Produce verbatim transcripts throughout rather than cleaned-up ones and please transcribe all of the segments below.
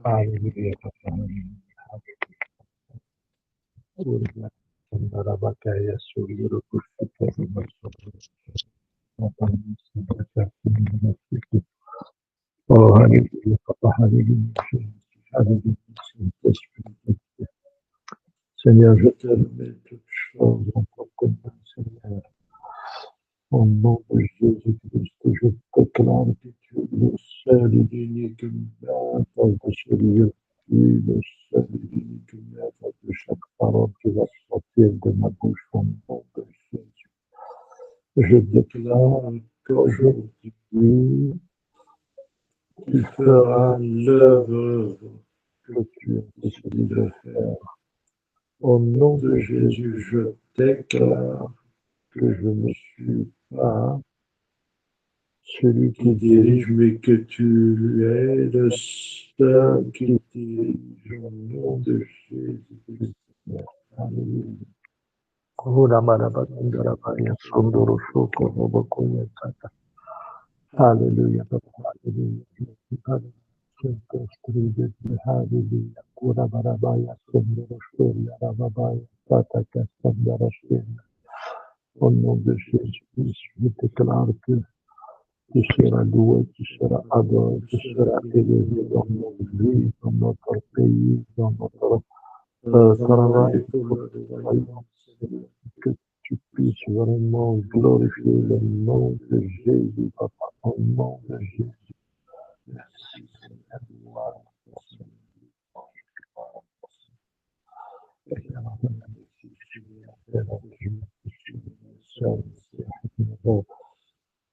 Hallelujah. Hallelujah. Oh, hallelujah, Papa, hallelujah. Hallelujah. Seigneur, je te remets toutes choses en ton commun, Seigneur. Au nom de Jésus-Christ, je déclare que tu es le seul et l'unique maître de ce lieu. Tu es le seul et l'unique maître de chaque parole qui va sortir de ma bouche au nom de Jésus. Je déclare qu'aujourd'hui, tu feras l'œuvre que tu as décidé de faire. Au nom de Jésus, je déclare que je ne suis pas celui qui dirige, mais que tu es le seul qui dirige au nom de Jésus-Christ. Alléluia. Kula maraba, kula maraba, ya sunduru suku, robo kuya kata. Hallelujah, Papa, hallelujah. Hallelujah. Hallelujah. Kula maraba, ya sunduru suku, ya rababa, ya tata, ya sunduru suku. Au nom de Jésus, je déclare que tu seras loué, tu seras adoré, tu seras élevé dans nos vies, dans notre pays, dans notre euh, travail pour le royaume, Seigneur. Que tu puisses vraiment glorifier le nom de Jésus, Papa, au nom de Jésus. Merci, Seigneur. Gloire à toi, Seigneur.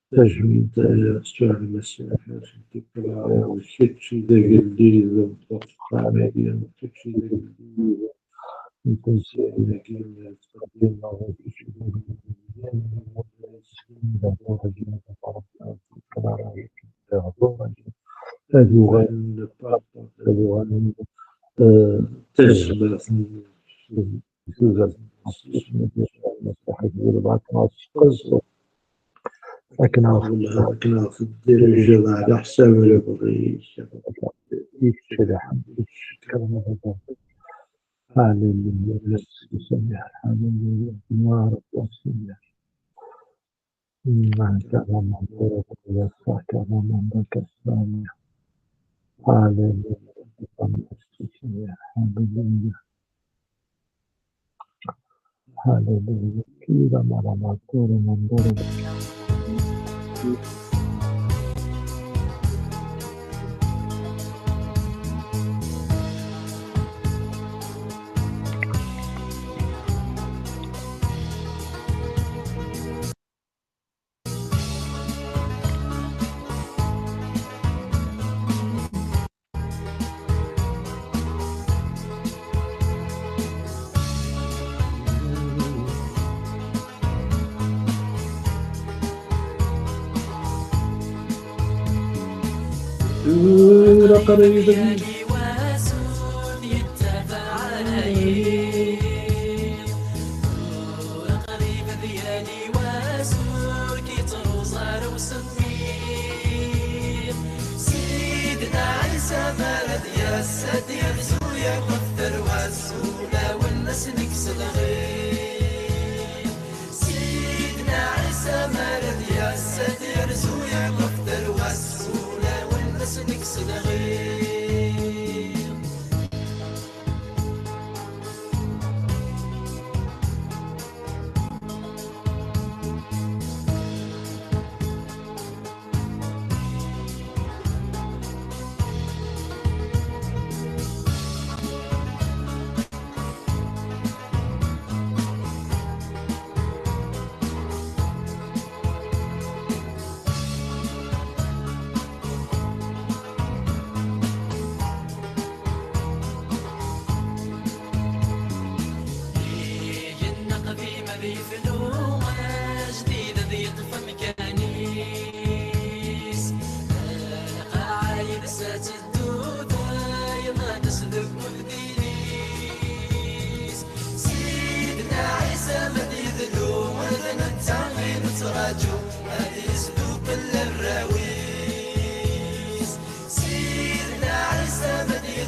Tajmilt ay Asfar Lmasiḥ, kečč d agellid n uxxam-agi, kečč d agellid n temsirin-agi, nettqeddim-aɣ, kečč d agellid n ad uɣalen, ad uɣalen, eh, tazmert n tudert n Lmasiḥ, d lbaṭel ad teqqes akken ad akken ad tediriǧeḍ ɛla ḥsab lebɣi-k. Yekk d aḥemmel, yekk d aḥemmel. Hallelujah, merci Seigneur, hallelujah, gloire à toi Seigneur. Hallelujah. Hallelujah. Kira mara matoro mandoro. Tura qrib ad qrib ad yali wass ur k-ittruẓ ara usemmiḍ. Sidna Ɛisa mi ara d-yas, ad d-yerzu yakk ɣef tarwa-s, ulawen ad sen-ikkes lɣiḍ. Sidna Ɛisa mi ara d-yas, ad d-yerzu yakk ɣef tarwa-s, ulawen ad sen-ikkes lɣiḍ. Igenni aqdim ad yeflu, ajdid ad yeṭṭef amkan-is. Lqaɛa yid-s ad teddu, tayeḍ ad tesdukkel diri-s. Sidna Ɛisa ma d-yedlu, d netta i nettraǧu, ad yesdukkel arraw-is. Sidna Ɛisa ma d-yedlu,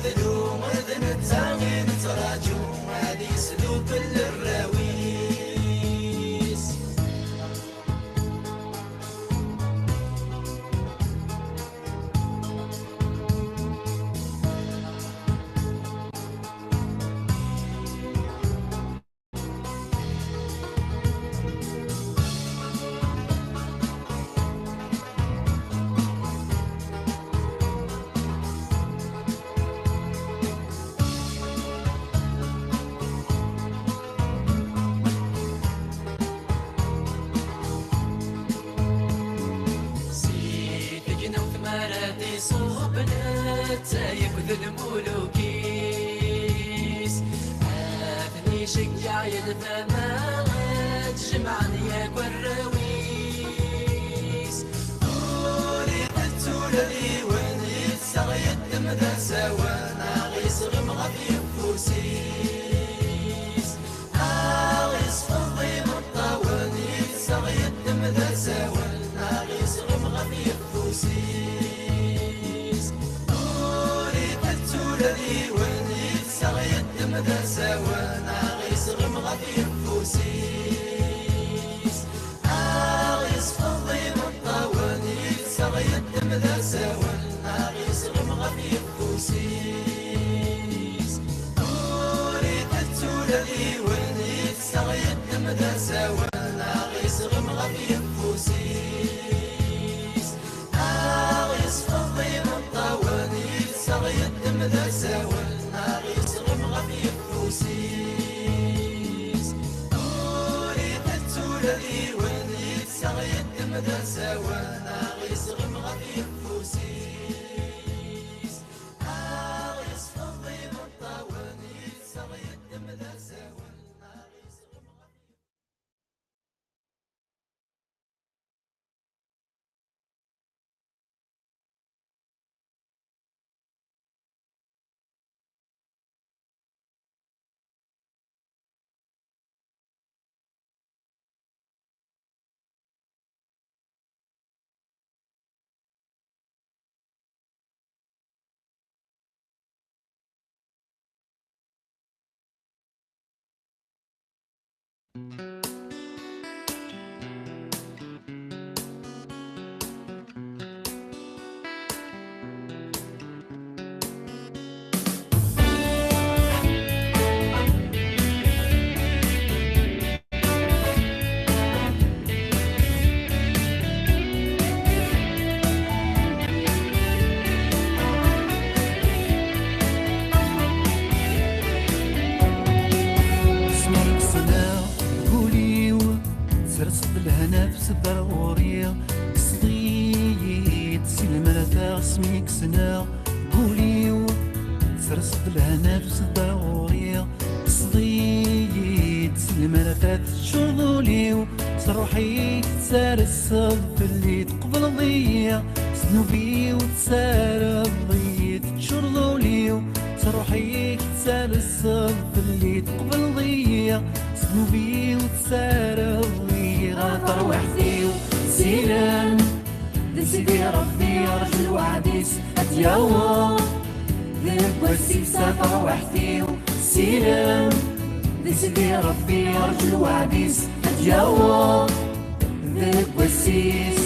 akked lmuluk-is. Ad ten-iceggeɛ yal tama, ad jemɛen yakk arraw-is. Ur iqeddec ula d yiwen, yessaɣ yeddem d asawen, neɣ yesɣem ɣef yeffus-is. Aɣ isfeḍ imeṭṭawen, yessaɣ yeddem d asawen, aɣ isɣem ɣef yeffus-is. Ur iqeddec ula d yiwen, yessaɣ yeddem d asawen, aɣ isɣem ɣef yeffus-is. Aɣ isfeḍ imeṭṭawen, yessaɣ yeddem d asawen, aɣ isɣem ɣef yeffus-is. Ur iqeddec ula d yiwen, yessaɣ yeddem d asawen, aɣ isɣem ɣef yeffus-is. Aɣ isfeḍ imeṭṭawen, yessaɣ yeddem d asawen, aɣ isɣem ɣef yeffus-is. Ur iqeddec ula d yiwen, yessaɣ yeddem d asawen, aɣ isɣem ɣef yeffus-is. Aɣ isfeḍ imeṭṭawen, yessaɣ yeddem d asawen, aɣ isɣem ɣef Asmi k-ssneɣ deg wul-iw, tserseḍ lehna f sber ɣur-i, tekkseḍ-iyi-d si lmerta. Asmi k-ssneɣ deg wul-iw, tserseḍ lehna f sber ɣur-i, tekkseḍ-iyi-d si lmerta, teččureḍ ul-iw s ṛṛuḥ-ik, tetterseḍ fell-i, tqebleḍ-iyi s ddnub-iw, tessareḍ-iyi, teččureḍ ul-iw s ṛṛuḥ-ik, tetterseḍ fell-i, tqebleḍ-iyi s ddnub-iw, tessareḍ-iyi ɣer terwiḥt-iw. Silem d Sidi Ṛebbi, rǧu lweɛd-is ad d-yaweḍ. Deg wass-is a tarwiḥt-iw, silem d Sidi Ṛebbi, rǧu lweɛd-is ad d-yaweḍ. Deg wass-is.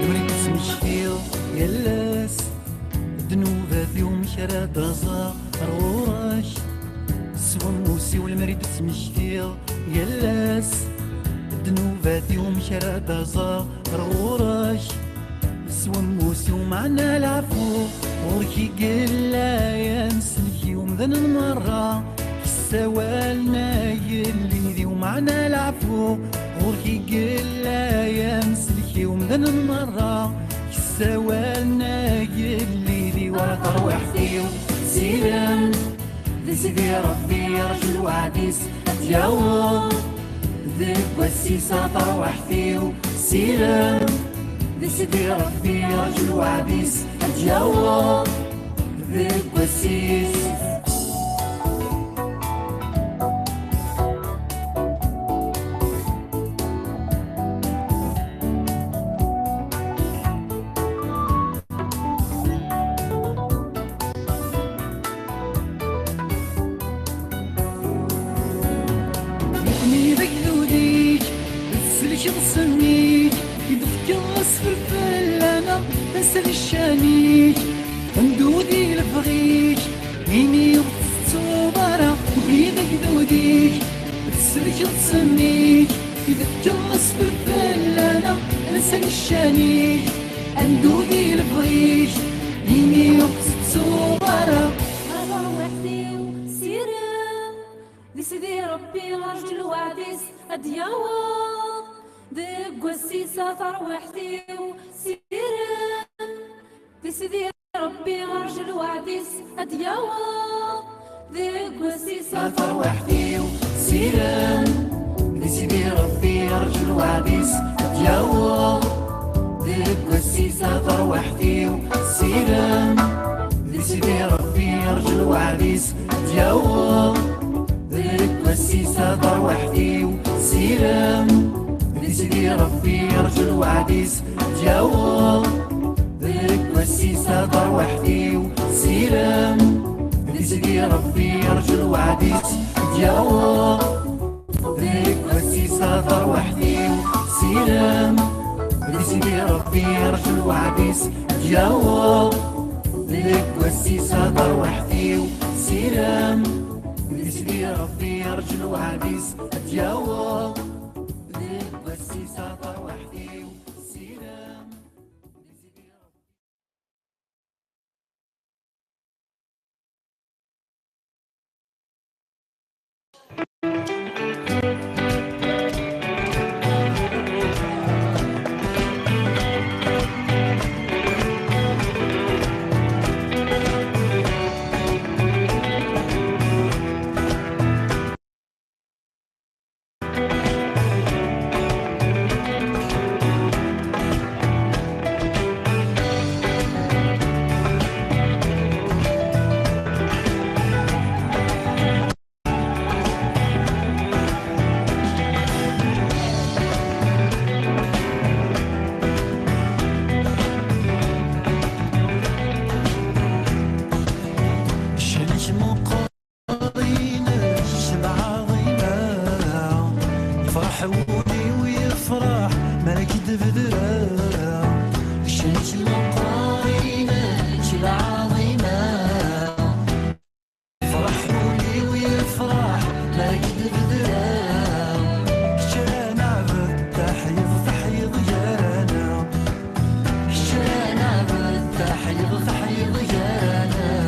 Lemmer i d-ttmektiɣ yal ass, ddnubat-iw amek ara d-aẓeɣ ar ɣur-k? S wammus-iw lemmer i d-ttmektiɣ yal ass, ddnubat-iw amek ara d-aẓeɣ ar ɣur-k? S wammus-iw meɛna leɛfu, ɣur-k i yella yamsellek i umdan merra. Ssawalen a yelli d-iw meɛna leɛfu, ɣur-k i yella yamsellek i umdan merra. Ssawalen a yelli d-iw ar terwiḥt-iw. Silem d Sidi Ṛebbi, rǧu lweɛd-is ad d-yaweḍ. Deg wass-is a tarwiḥt-iw, silem d Sidi Ṛebbi, rǧu lweɛd-is ad d-yaweḍ. Deg wass-is. Nekkni d agdud-ik, tsellkeḍ s mmi-k, i d-tefkiḍ asfel fell-aneɣ, tasa di ccan-ik, anda udi lebɣi-k, ini ur tettettuḍ ara, nekkni d agdud-ik, tsellkeḍ s mmi-k, i d-tefkiḍ asfel fell-aneɣ, tasa di ccan-ik, anda udi lebɣi Tarwiḥt-iw sirem, di Sidi Ṛebbi rǧu lweɛd-is ad d-yaweḍ. Deg wass-is a tarwiḥt-iw sirem, di Sidi Ṛebbi rǧu lweɛd-is ad d-yaweḍ. Deg wass-is a tarwiḥt-iw sirem, di Sidi Ṛebbi rǧu lweɛd-is ad d-yaweḍ. Deg wass-is a tarwiḥt-iw sirem, di Sidi Ṛebbi rǧu lweɛd-is ad d-yaweḍ. Deg wass-is a tarwiḥt-iw sirem, di Sidi Ṛebbi rǧu lweɛd-is ad d-yaweḍ. Deg wass-is a tarwiḥt-iw sirem, di Sidi Ṛebbi rǧu lweɛd-is ad d-yaweḍ. Deg wass-is a tarwiḥt-iw sirem, di Sidi Ṛebbi rǧu lweɛd-is ad d-yaweḍ. Deg wass-is a tarwiḥt-iw sirem, di Sidi Ṛebbi. Ccen-ik meqqer, inek d lɛaḍima. Yefreḥ wul-iw, yefreḥ mi ara k-id-bedreɣ. Ccen-ik meqqer, inek d lɛaḍima. Yefreḥ wul-iw, yefreḥ mi ara k-id-bedreɣ. Kečč ara neɛbed, taḥyuḍ, taḥyuḍ gar-aneɣ. Kečč ara neɛbed, taḥyuḍ, taḥyuḍ gar-aneɣ.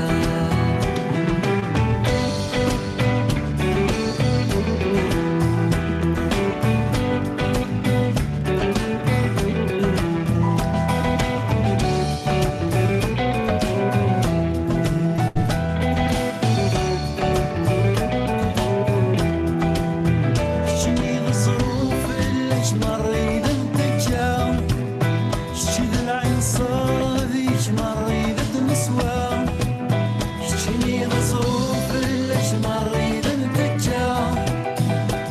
Keččini d ẓẓruf, fell-ak merra i d nettekka. Kečč d lɛinṣer, deg-k merra i d neswa. Keččini d ẓẓruf, fell-ak merra i d nettekka.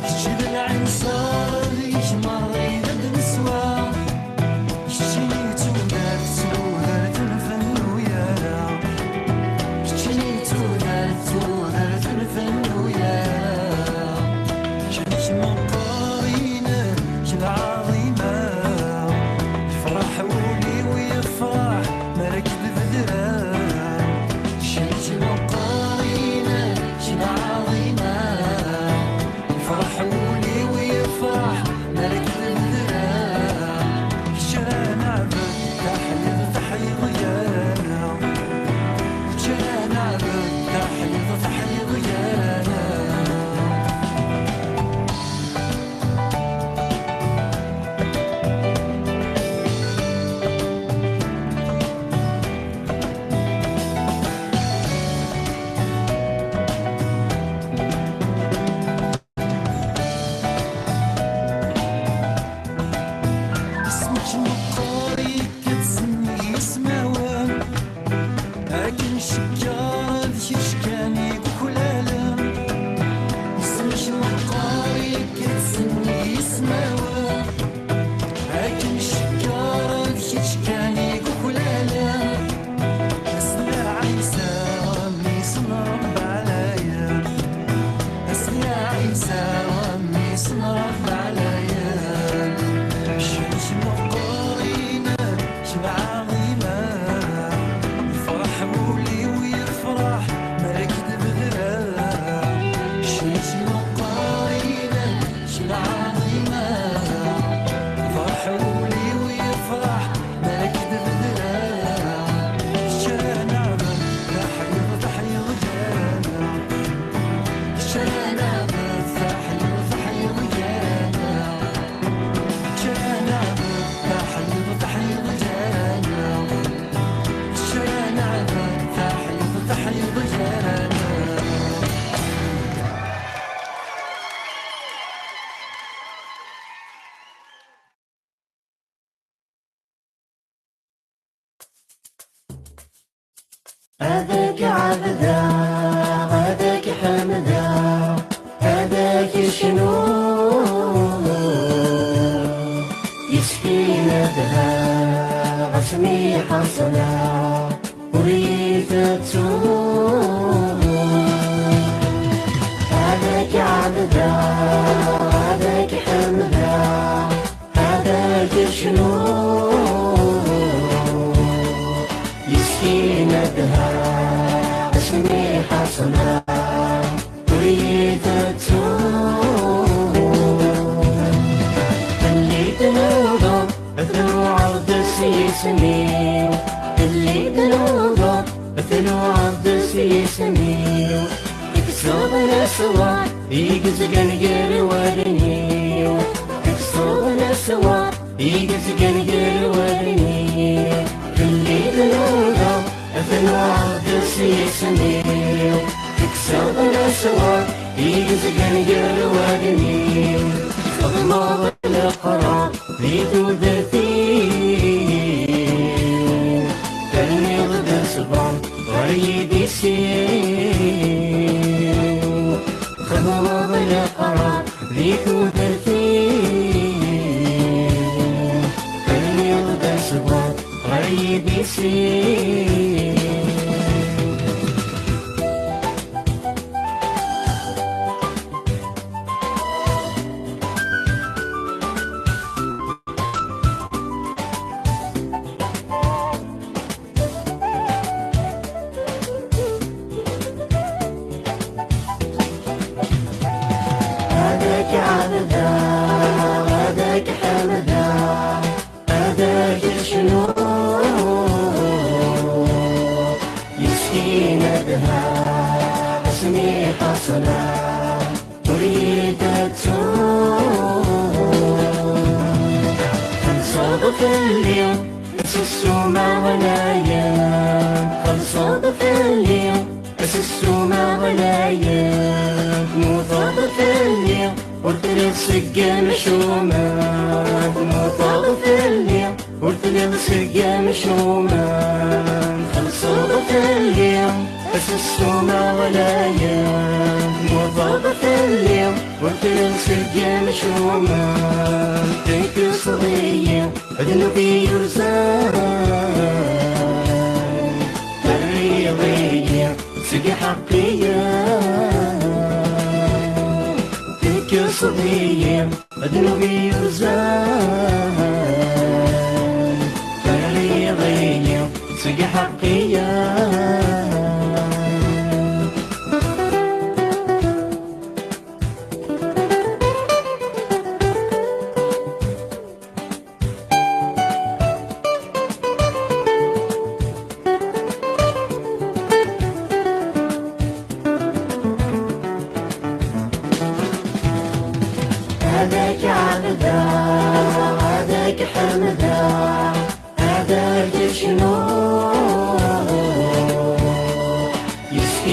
Kečč d lɛinṣer, deg-k merra i d neswa. Keččini d tudert, tudert n fennu yara. Keččini d tudert, tudert n fennu yara. Kečč meqqer, inek d lɛaḍima. Yefreḥ wul-iw, yefreḥ mi ara k-id- k-ɛebdeɣ, ad k-ḥemdeɣ, ad k-cnuɣ. Yes-k i nedheɣ, asmi ḥeṣleɣ, ur iyi-tettuɣ. Ad k-ɛebdeɣ, ad k-ḥemdeɣ, ad k-cnuɣ. Yes-k i nedheɣ, asmi ḥeṣleɣ, ur iyi-tettuɣ. Fell-i tnudaḍ, tluɛeḍ-d s yisem-iw. Fell-i tnudaḍ, tluɛeḍ-d s yisem-iw. Tekkseḍ leswar i yezgan gar wallen-iw. Tekkseḍ leswar i yezgan gar wallen-iw. Fell-i tnudaḍ, tluɛeḍ-d s yisem-iw. Tekkseḍ leswar i yezgan gar wallen-iw. Txedmeḍ leqrar di tudert-iw. Terniḍ-d ṣṣber ɣer yidis-iw. Txedmeḍ leqrar di tudert-iw. Terniḍ-d ṣṣber ɣer yidis-iw. Ad k-ɛebdeɣ, ad k-ḥemdeɣ, ad k-cnuɣ. Yes-k i nedheɣ, asmi ḥeṣleɣ, ur iyi-tettuɣ. Txellṣeḍ fell-i, s ssuma ɣlayen. Txellṣeḍ fell-i, s ssuma ɣlayen. Tmuteḍ fell-i, ur telliḍ seg yimcumen. Tmuteḍ fell-i, ur telliḍ seg yimcumen. Txellṣeḍ fell-i, s ssuma ɣlayen. Tmuteḍ fell-i, ur telliḍ seg yimcumen. Tekkseḍ-iyi ddnub i yurzan. Terriḍ-iyi seg iḥeqqiyen. Tekkseḍ-iyi ddnub i yurzan. Terriḍ-iyi seg iḥeqqiyen. Ad k-ɛebdeɣ, ad k-ḥemdeɣ, ad k-cnuɣ. Yes-k i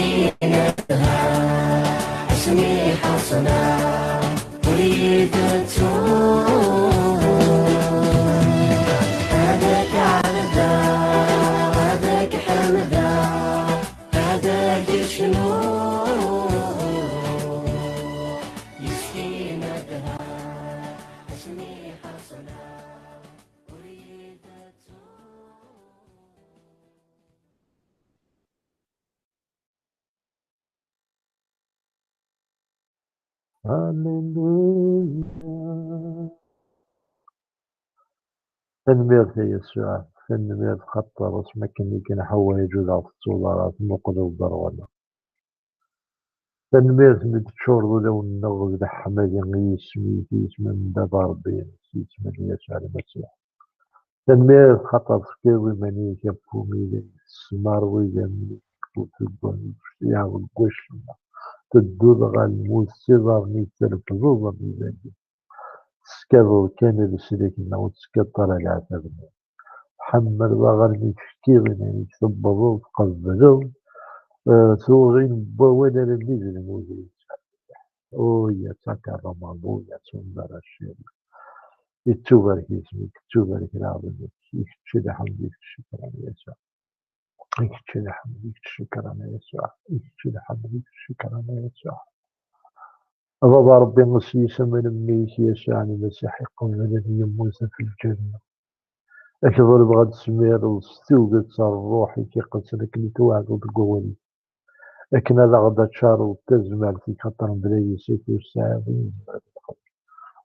nedheɣ, asmi ḥeṣleɣ, ur iyi-tettuɣ. Ad k-ɛebdeɣ, ad k-ḥemdeɣ, ad k-cnuɣ. Yes-k i nedheɣ, asmi ḥeṣleɣ, ur iyi-tettuɣ. Hallelujah. Tanemmirt a Yasuɛ, tanemmirt xaṭer asmi akken i k-nḥawayeǧ ur aɣ-tettuḍ ara, tmuqleḍ-d ar ɣur-neɣ. Tanemmirt mi d-teččureḍ ulawen-nneɣ d leḥmadi i yisem-ik, i yisem n Baba Ṛebbi, s yisem n Yasuɛ Lmasiḥ. Tanemmirt xaṭer tefkiḍ iman-ik am win i tessmareḍ idammen-ik ur tegganeḍ ccyaḍ deg wacemma. Tedduḍ ɣer lmut s iḍarren-ik, trefdeḍ am iberdan. Teskadeḍ kan leslak-nneɣ, ur teskadeḍ ara leɛtab-nneɣ. Tḥemmleḍ-aɣ armi tefkiḍ iman-ik, tewwḍeḍ, tqebbleḍ, eh, tuɣin n wawal armi d lmut. Uya ttakarama, uya tumbaracir. Ittubarek isem-ik, ittubarek leɛḍil-ik, i kečč i lḥemd, i kečč i ccekran, ya Sidi. I kečč i lḥemd, i kečč ccekran a Yasuɛ, i kečč i lḥemd, i kečč ccekran a Yasuɛ. A Baba Ṛebbi, s yisem n mmi-k Yasuɛ Lmasiḥ iqeblen yemmuten ɣef lǧal-nneɣ. Ad k-ḍelbeɣ ad d-tesmireḍ s tuget s ṛṛuḥ-ik iqedsen akken i tweɛdeḍ deg wawal-ik, akken ad aɣ-d-tcareḍ tazmert-ik, xaṭer mebla yes-k ur tesɛiḍ i nezmer ad nexdem.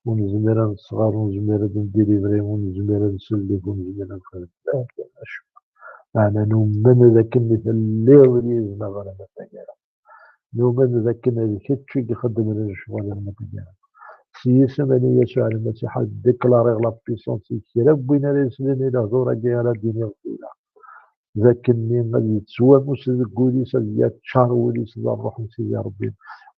Ur nezmir ad nesɣer, ur nezmir ad ndilibri, ur nezmir ad nsellek, ur nezmir ad nexdem acemma. Meɛna numen d akken i telliḍ yid-neɣ arma taggara. Numen d akken d kečč i ixeddmen lecɣal arma taggara. S yisem n Yasuɛ Lmasiḥ ad diklariɣ la puissance-ik kra n win ara yeslen i lehdur-agi ara d-iniɣ tura. D akken-nni ad yettwamus deg wul-is, ad yaččar wul-is d ṛṛuḥ n Sidi Ṛebbi,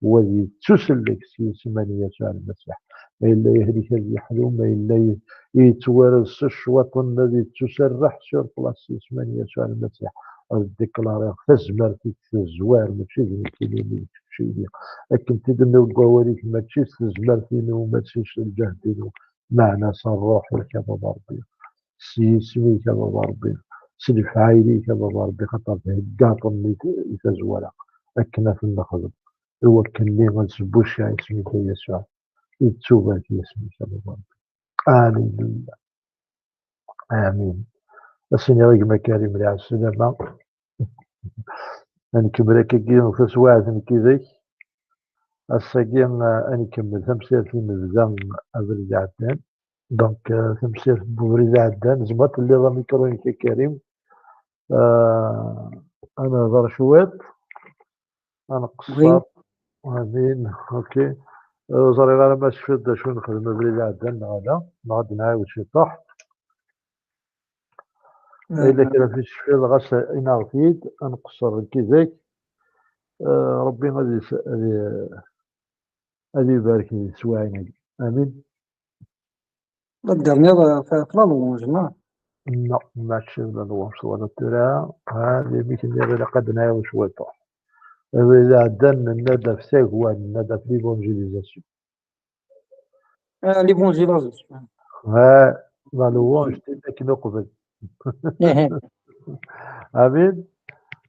u ad yettusellek s yisem n Yasuɛ Lmasiḥ. Ma yella yehlek ad yeḥlu, ma yella ye-, yettwarez s ccwaṭen ad yettuserreḥ sur place s yisem n Yasuɛ Lmasiḥ. Ad diklariɣ tazmert-ik tezwar, mačči d nekkini, d keččini. Akken t-id-tenniḍ deg wawal-ik, mačči s tezmert-inu, mačči s lǧehd-inu, meɛna s ṛṛuḥ-ik, a Baba Ṛebbi. S yisem-ik, a Baba Ṛebbi, s lefɛayel-ik, a Baba Ṛebbi, xaṭer theggaḍ-ten i, i tazwara, akken ad ten-nexdem, i wakken-nni ad sbucceɛ isem-ik, a Yasuɛ, i ttubarek yisem-ik, a Baba Ṛebbi. Aleluya. Amin. Ad s-iniɣ i gma Karim lɛeslama. Ad nkemmel akkagi taswiɛt nekk yid-k. Ass-agi, eh, ad nkemmel tamsirt i nebda abrid iɛeddan. Donc, eh, tamsirt n ubrid iɛeddan. Tzemreḍ telliḍ amikru-inek a Karim. Eh, ad nehder cwiṭ. Ad nqeṣṣer. Amin. Ok. Eh, ur ẓriɣ ara ma tecfiḍ d acu nexdem abrid iɛeddan neɣ ala. Neɣ ad nɛiwed ciṭuḥ. Ma yella kra fi tecfiḍ, ɣas inaɣ-t-id, ad nqeṣṣer nekk yid-k. Eh, Ṛebbi ad is-, ad i-, ad ibarek di teswiɛin-agi. Amin. La d-terniḍ, eh, f-, f la louange, neɣ? Non, mačči d la louange twalaḍ tura. Ha, d imi k-nniɣ ilaq ad d-nɛiwed cwiṭ. Abrid iɛeddan nenna-d ɣef tagwa, nenna-d ɣef l'évangélisation. Ah, l'évangélisation. Ah, la louange, tin akken uqbel. Ihi. Amin.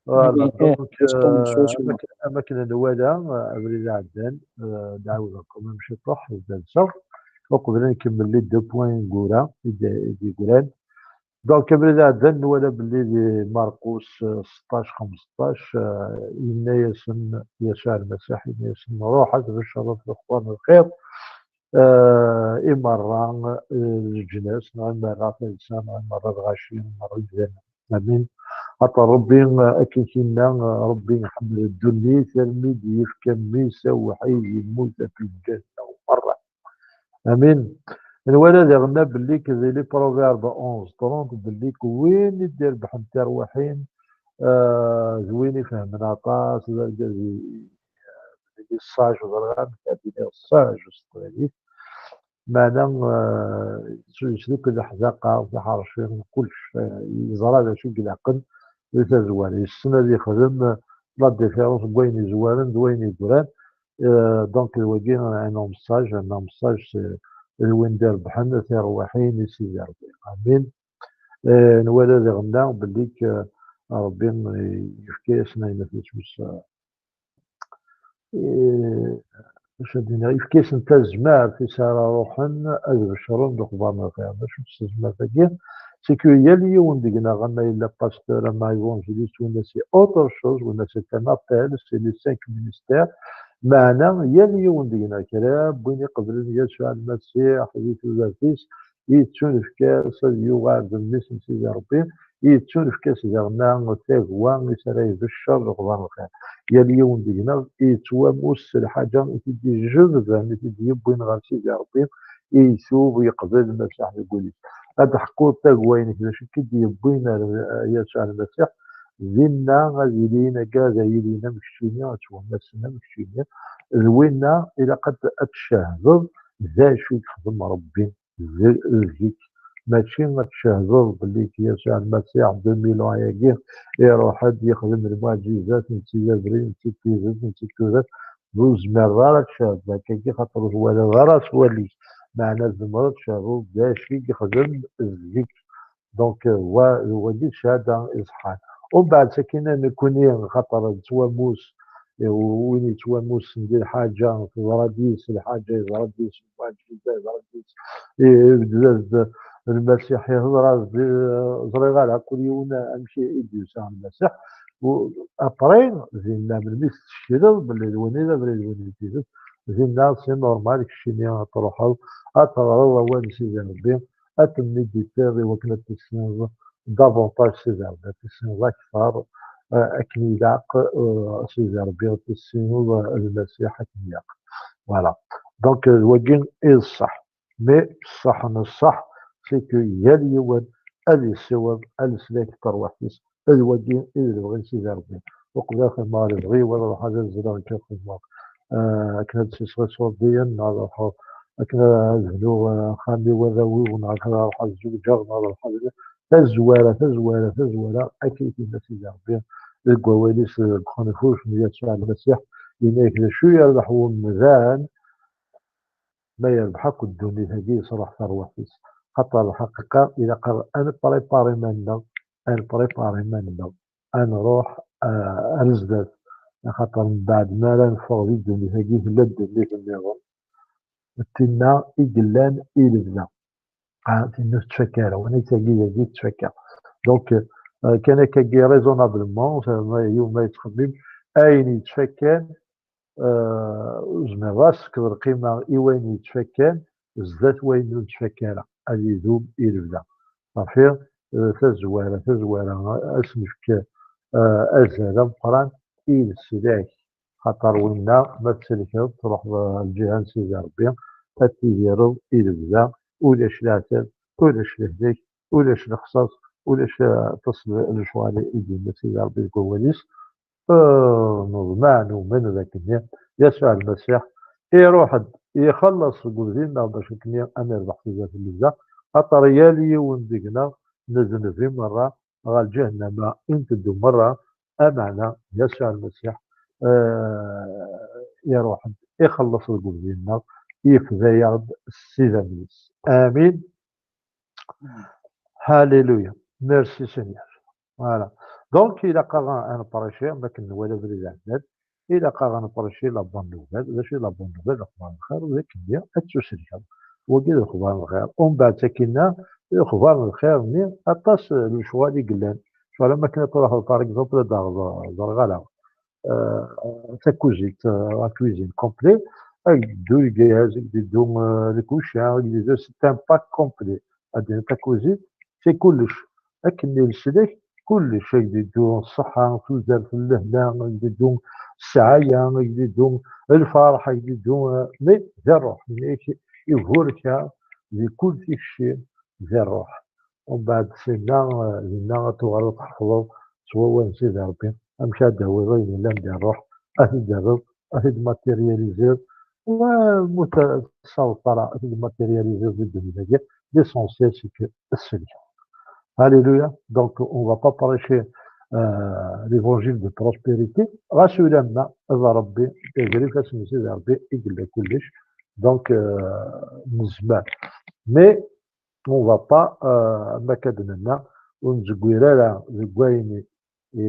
Voilà, amin. Donc, eh, am akken, am akken nwala, eh, abrid iɛeddan, eh, nɛawed quand même ciṭuḥ, d-alseɣ. Uqbel ad nkemmel les deux points ineggura, i d-, i d-yeggran. Donc, abrid iɛeddan nwala belli di Marqus, eh, seṭṭac xemseṭṭac, eh, yenna-yasen Yasuɛ Lmasiḥ, yenna-yasen: "Ruḥ ad tbecreḍ lexbar n lxir, eh, i merra, eh, leǧnas, neɣ i merra talsa, neɣ i merra lɣaci, i merra imdanen." Amin. Xaṭer Ṛebbi, eh, akken k-yenna, eh, Ṛebbi iḥemmel ddunit, armi d-yefka mmi-s awḥid, yemmut ɣef lǧal-nneɣ merra. Amin. Nwala diɣen belli k-, di les Proverbes onze trente, belli k-, win i d-irebḥen tirwiḥin, eh, d win ifehmen aṭas, d argaz i, i sage, ẓriɣ amek ad iniɣ sage s teqbaylit. Meɛna, eh, s-, yesluk leḥdaqa, tiḥerci, kullec, eh, yeẓra d acu i ilaqen di tazwara. Yessen ad yexdem, eh, la différence n wayen yezwaren d wayen yeggran. Eh, donc, d wagi, un homme sage, un homme sage, c'est, d win d-irebḥen tirwiḥin i Sidi Ṛebbi. Amin. Eh, nwala diɣenna belli k-, Ṛebbi yefka-yasen ayen ɣef isem-is, eh, eh, acu ad d-iniɣ, yefka-yasen tazmert i s ara ruḥen ad becren lexbar n lxir. D acu-tt tazmert-agi? C'est que yal yiwen deg-neɣ, ama yella pasteur, ama évangéliste, winna c'est autre chose, winna c'est un appel, c'est les cinq ministères. Meɛna, yal yiwen deg-neɣ, kra n win iqeblen Yasuɛ Lmasiḥ di tudert-is, yettunefk-as ad yuɣal d mmi-s n Sidi Ṛebbi, yettunefk-as diɣenna tagwa i s ara ibeccer lexbar n lxir. Yal yiwen deg-neɣ yettwamus s lḥaǧa i t-id-ijebden, i t-id-yewwin ɣer Sidi Ṛebbi, i itub, yeqbel Lmasiḥ deg wul-is. Ad d-teḥkuḍ tagwa-inek, d acu i k-id-yewwin ar, eh, Yasuɛ Lmasiḥ, dinna ad ilin, agad ad ilin am keččini, ad ttwamasen am keččini, d winna ilaq ad, ad tcehdeḍ d acu i yexdem Ṛebbi d-, deg-k. Mačči ad tcehdeḍ belli Yasuɛ Lmasiḥ deux mille ans-agi iruḥ-d yexdem lmuɛǧizat, netta d abrid, netta d tidet, netta d tudert. Ur tezmireḍ ara ad tcehdeḍ akkagi, xaṭer ur twalaḍ ara s wallen-ik. Meɛna tzemreḍ ad tcehdeḍ d acu i yexdem deg-k. Donc, wa, wagi d cchada iṣeḥḥan. Umbeɛd sakkin nekkni, xaṭer nettwamus, eh, win yettwamusen di lḥaǧa teḍra-d yis, lḥaǧa yeḍra-d yis, lmuɛǧiza yeḍra-d yis, eh, ibedd-as-d Lmasiḥ, yeḍra-d, eh, ẓriɣ ara kul yiwen amek i d-yusa Lmasiḥ. U après, dinna melmi tsekreḍ belli d win i d abrid, win i d tidet, dinna c'est normal keččini ad truḥeḍ ad teɣreḍ awal n Sidi Ṛebbi, ad temméditeḍ i wakken ad tissineḍ davantage Sidi Ṛebbi, ad tissineḍ akteṛ, eh, akken ilaq, eh, Sidi Ṛebbi, ad tissineḍ, eh, Lmasiḥ akken ilaq. Voilà. Donc, eh, d wagi i d ṣṣeḥ. Mais ṣṣeḥ n ṣṣeḥ, c'est que yal yiwen ad yessiweḍ ad leslak n terwiḥt-is. D wagi i d lebɣi n Sidi Ṛebbi. Uqbel ad xedmeɣ lebɣi-w, ad ruḥeɣ ad azzleɣ akken ad xedmeɣ, eh, akken ad sisɣiṣ urdiyen, neɣ ad ruḥeɣ akken ad bnuɣ, eh, axxam i warraw-iw, neɣ akken ad ruḥeɣ ad zewǧeɣ, neɣ ad ruḥeɣ ad, tazwara, tazwara, tazwara, akka i t-yenna Sidi Ṛebbi deg wawal-is, eh, deg uxenfuc n Yasuɛ Lmasiḥ, yenna-yak: "D acu yerbeḥ wemdan ma yerbeḥ akk ddunit-agi, yesruḥ tarwiḥt-is?" Xaṭer lḥaqiqa, ilaq-aɣ ad npripar iman-nneɣ, ad npripar iman-nneɣ, ad nruḥ, eh, ar zdat. Axaṭer mbeɛd mi ara neffeɣ di ddunit-agi, tella ddunit nniḍen. D tinna i yellan i lebda. Ah, tinna ur tettfakka ara, win i d-tagi dagi tettfakka. Donc, eh, kan akkagi, raisonnablement, ma yiwen ma yettxemmim, ayen yettfakkan, eh, ur zmireɣ ad sekkeḍ lqima i wayen yettfakkan zdat wayen ur yettfakka ara, ad idum i lebda. Ṣafi, eh, tazwara, tazwara, ad s-nefk, eh, azal ameqqran i leslak. Xaṭer winna, ma tselkeḍ, truḥeḍ, eh, lǧiha n Sidi Ṛebbi, ad tidireḍ i lebda, ulac leɛtab, ulac lehlak, ulac lexṣaṣ, ulac, eh, aṭas n lecɣal i d-yenna Sidi Ṛebbi deg wawal-is. Eh, neḍmen, numen d akken Yasuɛ Lmasiḥ iruḥ-d, ixelleṣ deg ubrid-nneɣ bac akken ad nerbeḥ tudert n lebda, axaṭer yal yiwen deg-neɣ nezneb i merra ɣer lǧahennama i nteddu merra, ameɛna Yasuɛ Lmasiḥ, eh, iruḥ-d, ixelleṣ deg ubrid-nneɣ, yefda-yaɣ-d s idammen-is. Amin. Hallelujah. Merci Seigneur. Voilà. Donc, ilaq-aɣ ad nprêchi, am akken nwala abrid iɛeddan, ilaq-aɣ ad nprêchi la bonne nouvelle. D acu i la bonne nouvelle? Lexbar n lxir, d akken ad ttusellkeḍ. Wagi d lexbar n lxir. Umbeɛd, akkinna, lexbar n lxir-nni, aṭas n lecɣal i yellan. Lecɣal am akken ad truḥeḍ, par exemple, ad d-taɣeḍ, ẓriɣ ara, eh, takuzit, eh, la cuisine complet, ad d-iddu lgaz, ad d-iddu, eh, lkuca, ad d-iddu, c'est un pack complet. Ad d-iniḍ takuzit, c'est kullec. Akken i leslak, kullec, ad d-iddu ṣṣeḥḥa, tudert n lehna, ad d-iddu ssɛaya, ad d-iddu lferḥ, ad d-iddu, eh, mais d ṛṛuḥ, yenna-yak iburek-aɣ di kul tikci di ṛṛuḥ. Umbeɛd, sinna, eh, dinna ad tuɣaleḍ tḥefḍeḍ s wawal n Sidi Ṛebbi, amek ad d-tawiḍ ayen yellan di ṛṛuḥ, ad t-id-terreḍ, ad t-id-matérializiḍ, wa mu tessaweḍ ara ad t-id-matérializiḍ di ddunit-agi, l'essentiel, c'est que ad t-tsellkeḍ. Alléluia. Donc, on va pas prêcher, euh, l'évangile de prospérité. Ɣas ulamma d Ṛebbi, gar ifassen n Sidi Ṛebbi i yella kullec. Donc, euh, nezmer. Mais, on va pas, euh, am akka d-nenna, ur nzeggir ara deg wayen i, i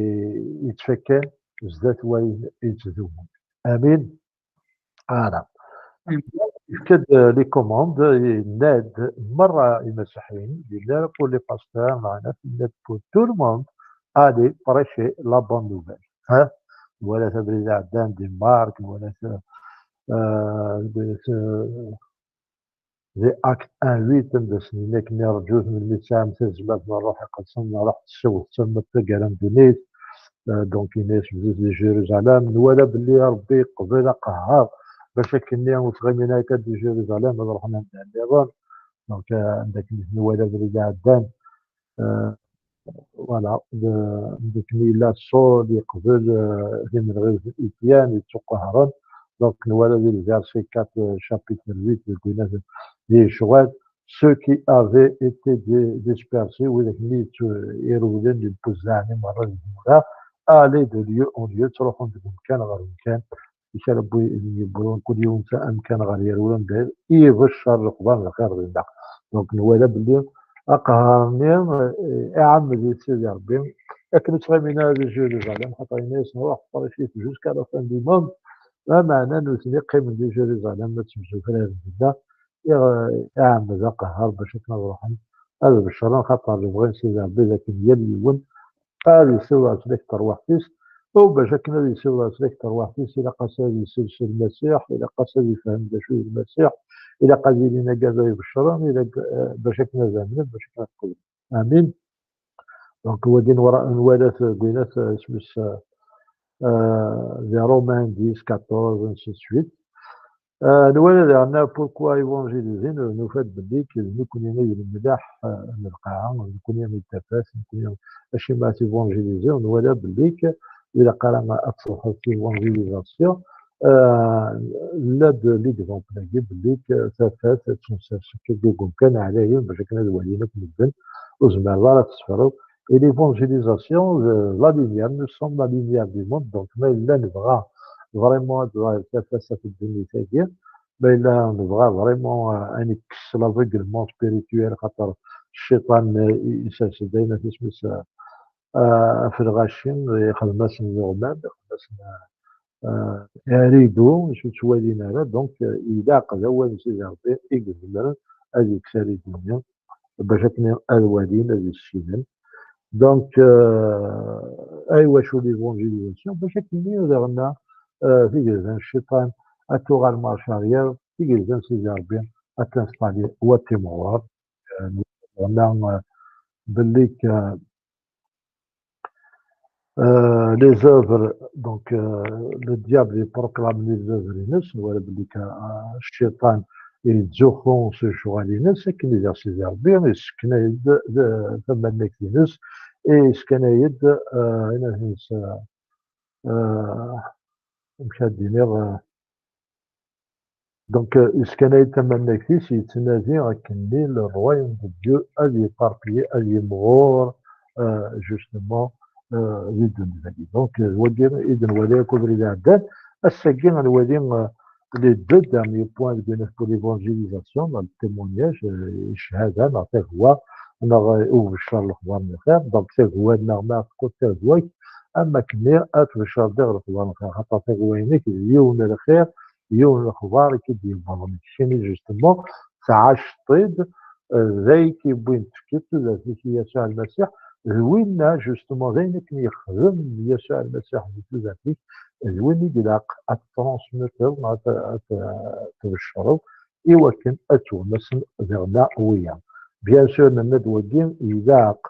yettfakkan zdat wayen yettdumun. Amin. Voilà. Yefka-d, euh, les commandes, yenna-d merra imasiḥiyen, yenna-d pour les pasteurs, meɛna yenna-d pour tout le monde, allez prêcher la bonne nouvelle. Hein? Nwala-t abrid iɛeddan di Mark, nwala-t, euh, di, di Acte un huit, anda sen-yenna akken rǧut melmi tesɛam tazmert n Ṛṛuḥ Iqedsen, ṛuḥet ssiwḍet-tt arma d taggara n ddunit. Euh, donc, yenna-yas bdut di Jérusalem. Nwala belli Ṛebbi yeqbel aqehher, bac akkenni ur ttɣimin ara kan di Jérusalem, ad ṛuḥen anda nniḍen. Donc, euh, anda akken i t-nwala abrid iɛeddan, euh, voilà, d, d akken yella Saul yeqbel, euh, timenɣiwt n Étienne yettuqehren. Donc, nwala di le verset quatre, euh, chapitre huit, deg winna di Lecɣal, ceux qui avaient été dé-, dispersés, wid akken i yettu-, irewlen, yempuzaɛen i merra di tmura, aller de lieu en lieu, ttruḥun deg umkan ɣer umkan, amek ara yewwi kul yiwen s amkan ɣer yerwel anda ibeccer lexbar n lxir dinna. Donc, nwala belli aqehher-nni, eh, iɛemmed-it Sidi Ṛebbi, akken ur ttɣimin ara di Jérusalem, xaṭer yenna-yasen, ruḥet ṭṭrif-it jusqu'à la fin du monde. Lameɛna nutni qqimen di Jérusalem, ad ttemsufraren dinna. Iɣ-, iɛemmed aqehher bac akken ad ruḥen ad beccren, xaṭer lebɣi n Sidi Ṛebbi d akken yal yiwen ad yessiweḍ ɣer tlakt n terwiḥt-is. U bac akken ad yessiweḍ ɣer tlakt n terwiḥt-is, ilaq-as ad yesselsu Lmasiḥ, ilaq-as ad yefhem d acu d Lmasiḥ, ilaq ad yili d agad ay ibeccren, ilaq, eh, bac akken ad amnen, bac akken ad qeblen. Amin. Donc, wagi nwala-t deg winat, eh, isem-is, eh, eh, di Romains dix, quatorze, ainsi de suite. Eh, nwala daɣen pourquoi évangéliser, n-, nufa-d belli k-, d nekkni i d lemlaḥ, eh, n lqaɛa, d nekkni i d tafat, d nekkni acimi ad évangéliser, nwala belli k-, ilaq ara ad truḥeḍ s évangélisation. Eh, nella-d l'exemple-agi belli k-, tafat ad tt-nsers akka deg umkan ɛlayen bac akken ad walin akk medden, ur zmireḍ ara ad tessefreḍ. Et l'évangélisation, euh, la lumière, nous sommes la lumière du monde, donc ma yella nebɣa vraiment ad tḍahir tafat ɣef ddunit-agi, ma yella nebɣa vraiment, euh, ad nekkes l'aveuglement spirituel, xaṭer cciṭan, euh, isers-d ayen isem-is, euh, euh, ɣef lɣaci, ixdem-asen leɣmam, ixdem-asen, euh, euh, aridu, ur ttwalin ara, donc, euh, ilaq d awal n Sidi Ṛebbi i izemren ad yekkes aridu-nni, bac akken ad walin, ad issinen. Donc, euh, ay wacu l'évangélisation, bac akken daɣen, euh, tigezda n cciṭan ad tuɣal marche arrière, tigezda n Sidi Ṛebbi ad tinstaller u ad timɣur. Euh, daɣen, euh, belli k-, euh, les œuvres, donc, euh, le diable yettproklami les œuvres-ines, nwala belli k-, euh, cciṭan yettzuxxu s lecɣal-ines, akken i d Sidi Ṛebbi yessken-ayi-d, euh, tamannagt-ines, i yessken-ayi-d, euh, ayen ad s-, euh, amek ad d-iniɣ, euh, Donc, euh, yesskan-ayi-d tamannagt-is, yettnadi akkenni le royaume de Dieu ad yéparpiller, ad yimɣur, euh, justement, euh, di ddunit-agi. Donc, euh, wagi i d-nwala akk abrid iɛeddan. Ass-agi ad nwali, euh, les deux derniers points deg winat pour l'évangélisation, neɣ le témoignage, euh, cchada, neɣ tagwa, neɣ, euh, ubeccer lexbar n lxir. Donc, tagwa-nneɣ ma teqqel d tagwa-k, am akkenni ad tbecceṛ diɣ lexbar n lxir, xaṭer tagwa-inek d yiwen n lxir, yiwen n lexbar i k-id-yewwḍen. Keččini, justement, tɛaceḍ-t-id, eh, d ayen k-yewwin tefkiḍ tudert-ik i Yasuɛ Lmasiḥ, d winna, justement, d ayen akken yexdem Yasuɛ Lmasiḥ di tudert-ik, d win i ilaq ad t-transmetteḍ, neɣ ad t-, ad t-, ad tbeccreḍ, i wakken ad ttwamasen diɣen wiyaḍ. Bien sûr, nenna-d wagi, ilaq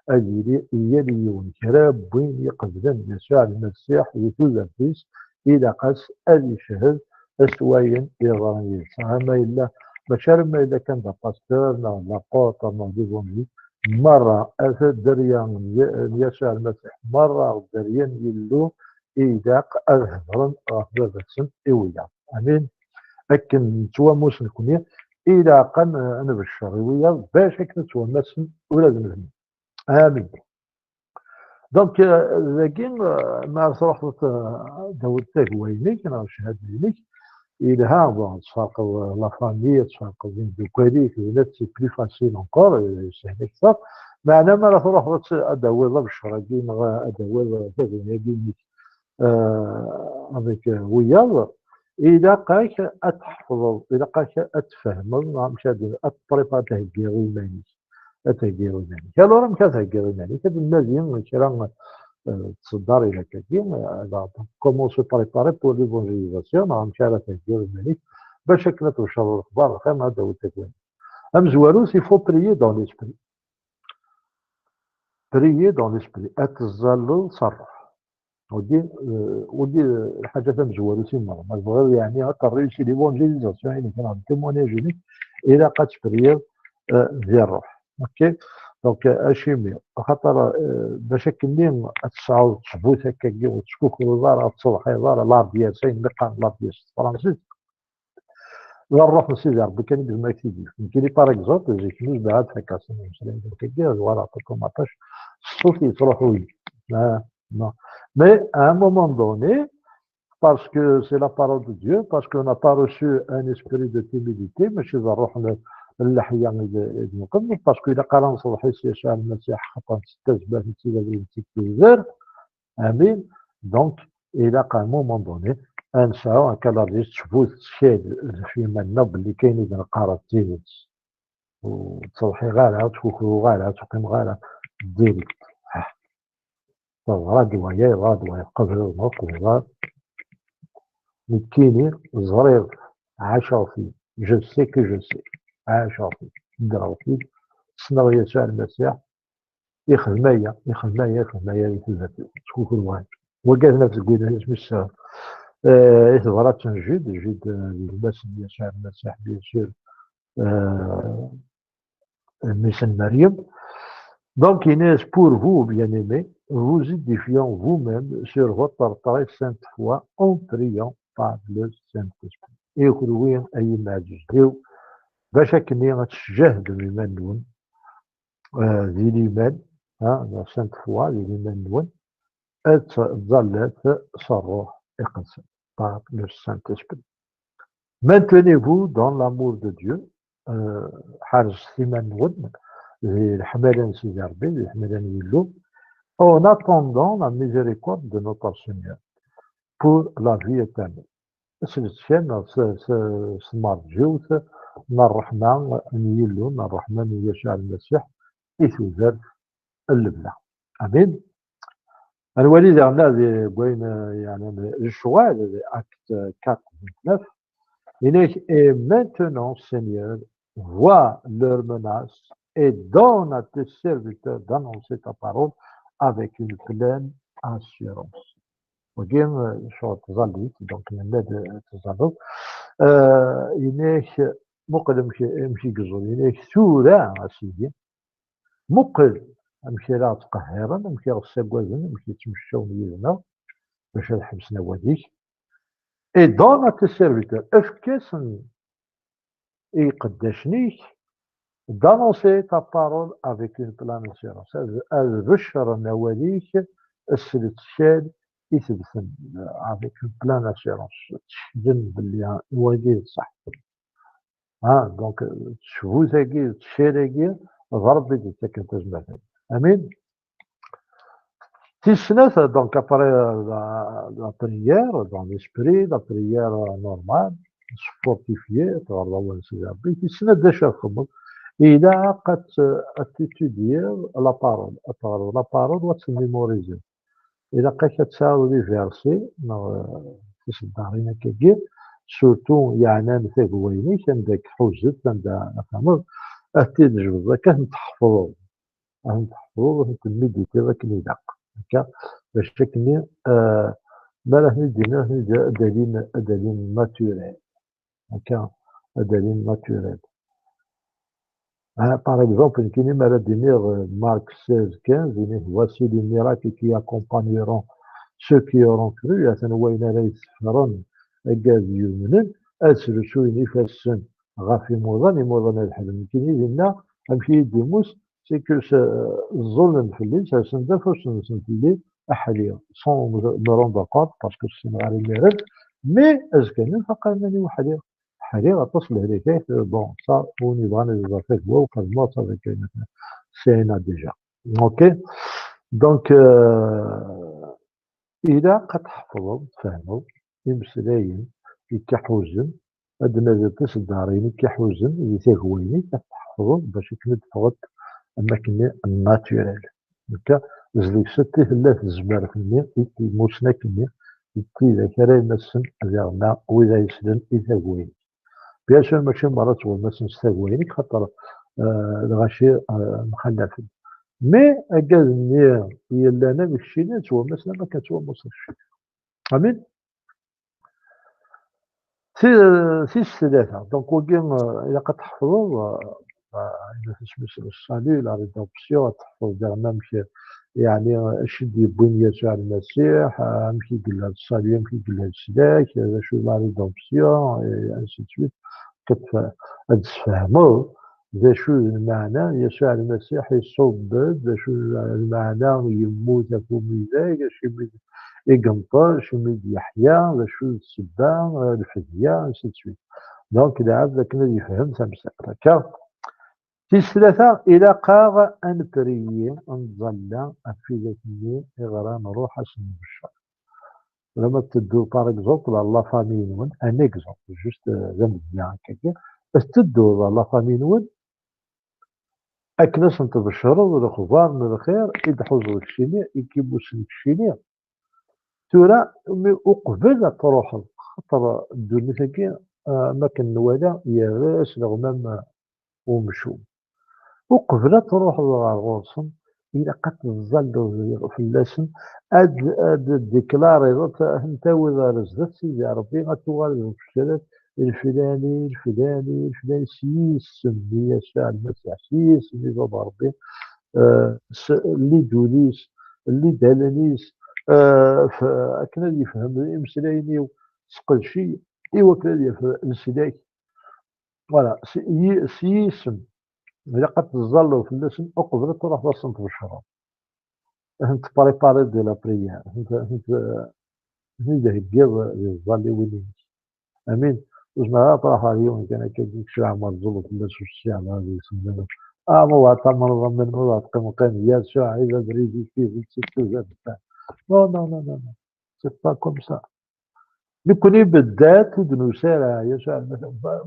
ad yili i yal yiwen kra n win iqeblen Yasuɛ Lmasiḥ di tudert-is, ilaq-as ad yeched s wayen yeḍran yid-s. Ama yella, mačči ara ma yella kan d apasteur, neɣ d apôtre, neɣ d évangéliste, merra at dderya n Y-, n Yasuɛ Lmasiḥ, merra dderya n Yillu, ilaq ad hedren ɣef baba-tsen i wiyaḍ. Amin. Akken nettwamus nekni, ilaq ad n-, ad nbeccer i wiyaḍ, bac akken ad ttwamasen ula d nutni. Amin. Donc, euh, dagi, euh, ma ara truḥeḍ, euh, ad d-tawiḍ tagwa-inek neɣ cchada-inek, yelha, bon, ad tferqeḍ, euh, la famille, ad tferqeḍ imeddukal-ik, d winna, c'est plus facile encore, euh, yeshel akteṛ. Meɛna ma ara truḥeḍ ad t-, ad d-tawiḍ abeccer-agi neɣ ad d-tawiḍ, euh, tagwa-agi-inek, euh, avec, euh, wiyaḍ, ilaq-ak ad tḥefḍeḍ, ilaq-ak ad tfehmeḍ, neɣ amek ad, ad tprépariḍ, ad theggiḍ iman-ik. Ad theggiḍ iman-ik. Alors, amek ad theggiḍ iman-ik? Ad nnadi kra, eh, tṣeddar ilak-agi, eh, comment se préparer pour l'évangélisation, neɣ amek ara theggiḍ iman-ik bac akken ad tbecreḍ lexbar n lxir, neɣ ad d-tawiḍ tagwa-inek. Amezwaru, il faut prier dans l'esprit. Prier dans l'esprit. Ad teẓẓalleḍ s ṛṛuḥ. Wagi, eh, wagi, eh, lḥaǧa tamezwarut i merra. Ma tebɣiḍ, yeɛni, ad terruysi l'évangélisation-inek neɣ le témoignage-inek, ilaq ad tefriḍ, eh, di ṛṛuḥ. Ok? Donc, eh, acimi? Axaṭer, eh, bac akkenni ad tesɛuḍ ttbut akkagi, ur tettkukruḍ ara, ur tettṣeḍḥiḍ ara, l'arbias, ayen mi qqaren l'arbias s tefransist, d ṛṛuḥ n Sidi Ṛebbi kan i yezmer ad k-t-id-yefk. Nekkini, par exemple, zik mi zedɣeɣ ad fakkeɣ sin imeslayen akkagi, ad uɣaleɣ takumaṭac, ṣṣut yettruḥu-yi. Ah, non. Mais à un moment donné, parce que c'est la parole de Dieu, parce qu'on n'a pas reçu un esprit de timidité, mačči d ṛṛuḥ n, n leḥya i d-, i d-nqeddem, parce que ilaq ara nṣeḍḥi s Yasuɛ Lmasiḥ, xaṭer s tazmert n Sidi Rebbi i d-yeggar. Amin. Donc, ilaq à un moment donné, ad nesɛu akka la ttbut ttkel deg yiman-nneɣ belli kayen i d-neqqar d tidet. Ur ttṣeḍḥiɣ ara, ur ttkukruɣ ara, ur ttqqimeɣ ara direct. Teḍra-d waya, yeḍra-d waya, qebleɣ neɣ ur qebleɣ ara. Nekkini ẓriɣ, ɛaceɣ-t-id. Je sais que je sais. Ɛaceɣ-t-id. Ddreɣ-t-id. Ssneɣ Yasuɛ Lmasiḥ. Ixdem aya, ixdem aya, ixdem aya di tudert-iw. Ttkukruɣ ara. Wagi ad naf deg win isem-is, euh, i tebrat n Jude, Jude, euh, di gma-s n Yasuɛ Lmasiḥ, bien sûr, euh, mmi-s n Meryem. Donc, il est pour vous, bien-aimés, vous édifiant vous-même sur votre très sainte foi en priant par le Saint-Esprit. I kenwi, ay imeɛzuzen-iw, bac akken ad tesǧahdem iman-nwen, euh, di liman, hein, la sainte foi, di liman-nwen, ad tẓallat s Ṛṛuḥ Iqedsen, par le Saint-Esprit. Maintenez-vous dans l'amour de Dieu, euh, ḥerzet iman-nwen di leḥmala n Sidi Ṛebbi, di leḥmala n Yillu, en attendant la miséricorde de notre Seigneur pour la vie éternelle. S lettkal neɣ s, s, s tmerǧiwt n ṛṛeḥma n Yillu, n ṛṛeḥma n Yasuɛ Lmasiḥ i tudert n lebda. Amin. Ad nwali daɣen deg wayen, eh, yeɛnan lecɣal, acte quatre, vingt-neuf. Yenna-k, et maintenant, Seigneur, vois leurs menaces et donne à tes serviteurs d'annoncer ta parole avec une pleine assurance. Wagi, eh, lecɣal tẓallit, donc, nenna-d, eh, tẓalleḍ. Eh, yenna-k, muqel amek, amek i yeẓẓul, yenna-k, tura, a Sidi, muqel amek i la ɣ-ttqehhiren, amek i ɣ-ssagaden, amek i ttmecčawen yid-neɣ, bac ad ḥebsen awal-ik. Et donne à tes serviteurs, efk-asen i iqeddacen-ik, d'annoncer ta parole avec une pleine assurance. Ad, ad beccren awal-ik s lettkal itebten, avec une pleine assurance. Ttcekden belli wagi d ṣṣeḥ. Ah, donc, euh, ttcebut-agi, ttcir-agi, d Ṛebbi i d-yettaken tazmert-agi. Amin. Tis snat, donc, après, euh, la, la prière, dans l'esprit, la prière, euh, normale, se fortifier, ad teɣreḍ awal n Sidi Ṛebbi. Tis snat, d acu ara txedmeḍ? Ilaq ad t-, ad titudyiḍ la parole, ad teɣreḍ la parole, u ad tt-mémoriser. Ilaq-ak ad tesɛuḍ les versets, neɣ, euh, tiseddarin akkagi, surtout, yeɛnan tagwayin-ik, anda k-tḥuzet, anda ad tfehmeḍ, ad t-id-tjebdeḍ akka, ad tent-tḥefḍeḍ. Ad tent-tḥefḍeḍ, ad tent-temmiditiḍ akken ilaq. Akka, bac akkenni, euh, mi ara ten-id-tiniḍ, ad ten-id-, ad d-alin, ad d-alin naturel. Akka, ad d-alin naturel. Ah, par exemple, nekkini mi ara d-iniɣ, euh, Marc seize quinze, yenna-k, voici les miracles qui accompagneront ceux qui auront cru, atan wayen ara yessefren agad yumnen, ad srusuyen ifassen ɣef imuḍan, imuḍan ad ḥlen. Nekkini dinna, amek i yi-d-imus, c'est que s-, ẓẓulen fell-i, sersen-d afus-nsen fell-i, aḥli, sans me, me rendre compte, parce que ur ssineɣ ara imiren, mais azekka-nni faqeɣ iman-iw ḥliɣ. Ḥliɣ aṭas lehlak-, bon, ça, win yebɣan ad iẓer tagwa, uqadem-, ça, d akken sɛina déjà. Ok? Donc, euh, ilaq ad tḥefḍeḍ, tfehmeḍ imeslayen i k-iḥuzen, ad d-nadiḍ tiseddarin i k-iḥuzen di tagwayin-ik, ad tḥefḍeḍ bac akken ad d-teffɣeḍ am akken naturel. Akka, zedeg-sent i tella tezmert-nni, i imusnak-nni, d tidak ara imassen diɣen wid ay yeslen i tagwayin. Bien sûr, mačči merra ttwamasen s tagwayin, xaṭer, euh, lɣaci, euh, mxallafen. Mais agad-nni yellan am keččini, ttwamasen am akken ttwamasen keččini. Amin? Ti-, tis tlata. Donc, wagi, euh, ilaq ad tḥefḍeḍ, euh, euh, ilaq isem-is le salut, la rédemption, ad tḥefḍeḍ diɣen amek, yeɛni, acu i d-yewwin Yasuɛ Lmasiḥ, euh, amek i yella le salut, amek i yella leslak, d acu la rédemption, et ainsi de suite. Ad tf-, ad d-tesfehmeḍ d acu d lmeɛna, Yasuɛ Lmasiḥ iṣubb-d, d acu d lmeɛna yemmut ɣef umidag, acimi i yenṭel, acimi d-yeḥya, d acu d ssebba, eh, lfedya, ainsi de suite. Donc, lɛebd akken ad yefhem tamsalt. Akka, Tis tlata, ilaq-aɣ ad nefriyi, ad nẓalla ɣef widak-nni iɣran ruḥ ad sen-nbeccer. Lama tetteddu, par exemple, ɣer la famille-nwen, un exemple, juste, euh, d amedya akkagi, tettedduḍ ɣer la famille-nwen, akken ad sen-tbecreḍ lexbar n lxir i d-tḥuẓeḍ keččini, i k-ibussen keččini. Tura, mi uqbel ad truḥeḍ, xaṭer ddunit-agi, ah, am akken nwala, yerra-yas leɣmam, ah, umcum. Uqbel ad truḥeḍ ɣer ɣur-sen, ilaq ad teẓẓalleḍ fell-asen, ad, ad d-deklariḍ, ad t-, ad ten-tawiḍ ar zdat Sidi Ṛebbi, ad tuɣaleḍ d lflani, lflani, lflani, s yisem n Yasuɛ Lmasiḥ, s yisem n Baba Ṛebbi, eh, s lidun-is, lidalen-is, eh, f-, akken ad yefhem imeslayen-iw, seqdec-iyi i wakken ad yaf leslak. Voilà, s yi-, s yisem, ilaq ad teẓẓalleḍ fell-asen uqbel ad truḥeḍ ad sen-tbecreḍ. Ad ten-tprépariḍ de la prière, ad ten-, ad ten-, ad ten-id-theggiḍ di tẓalliwin-inek. Amin. Ur zmireɣ ara ad ruḥeɣ ɣer yiwen kan akka, deg ccreɛ merẓu fell-as ur ssiɛleɣ ara deg-sen. Ah, ma ur tamneḍ, amen, ma ur teqqimeḍ, qqim, Yasuɛ i d abrid, i d tidet, i d tudert. Non, non, non, non, non. C'est pas comme ça. Nekkni beddat ur d-nusi ara, Yasuɛ,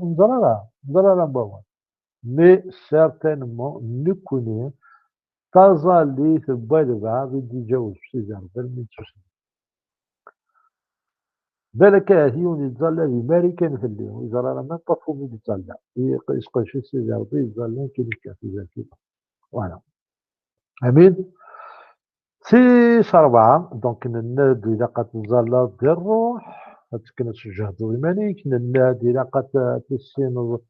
ur neẓra ara, ur neẓra ara n wawal. Mais certainement, nekkni, taẓallit n walbeɛḍ i d-iǧaweb Sidi Ṛebbi almi d-tusem. Balak ahat yiwen yettẓalla di Marikan fell-i, ur yeẓri ara même pas ɣef wumi d-yettẓalla. Yeq-, yesqedec-it Sidi Ṛebbi, yettẓalla akken yefka tudert-is. Voilà. Amin. Tis ṛebɛa, donc, nenna-d ilaq ad teẓẓalleḍ di ṛṛuḥ, ad tekken ad tjehdeḍ iman-ik, nenna-d ilaq ad t-, ad tissineḍ,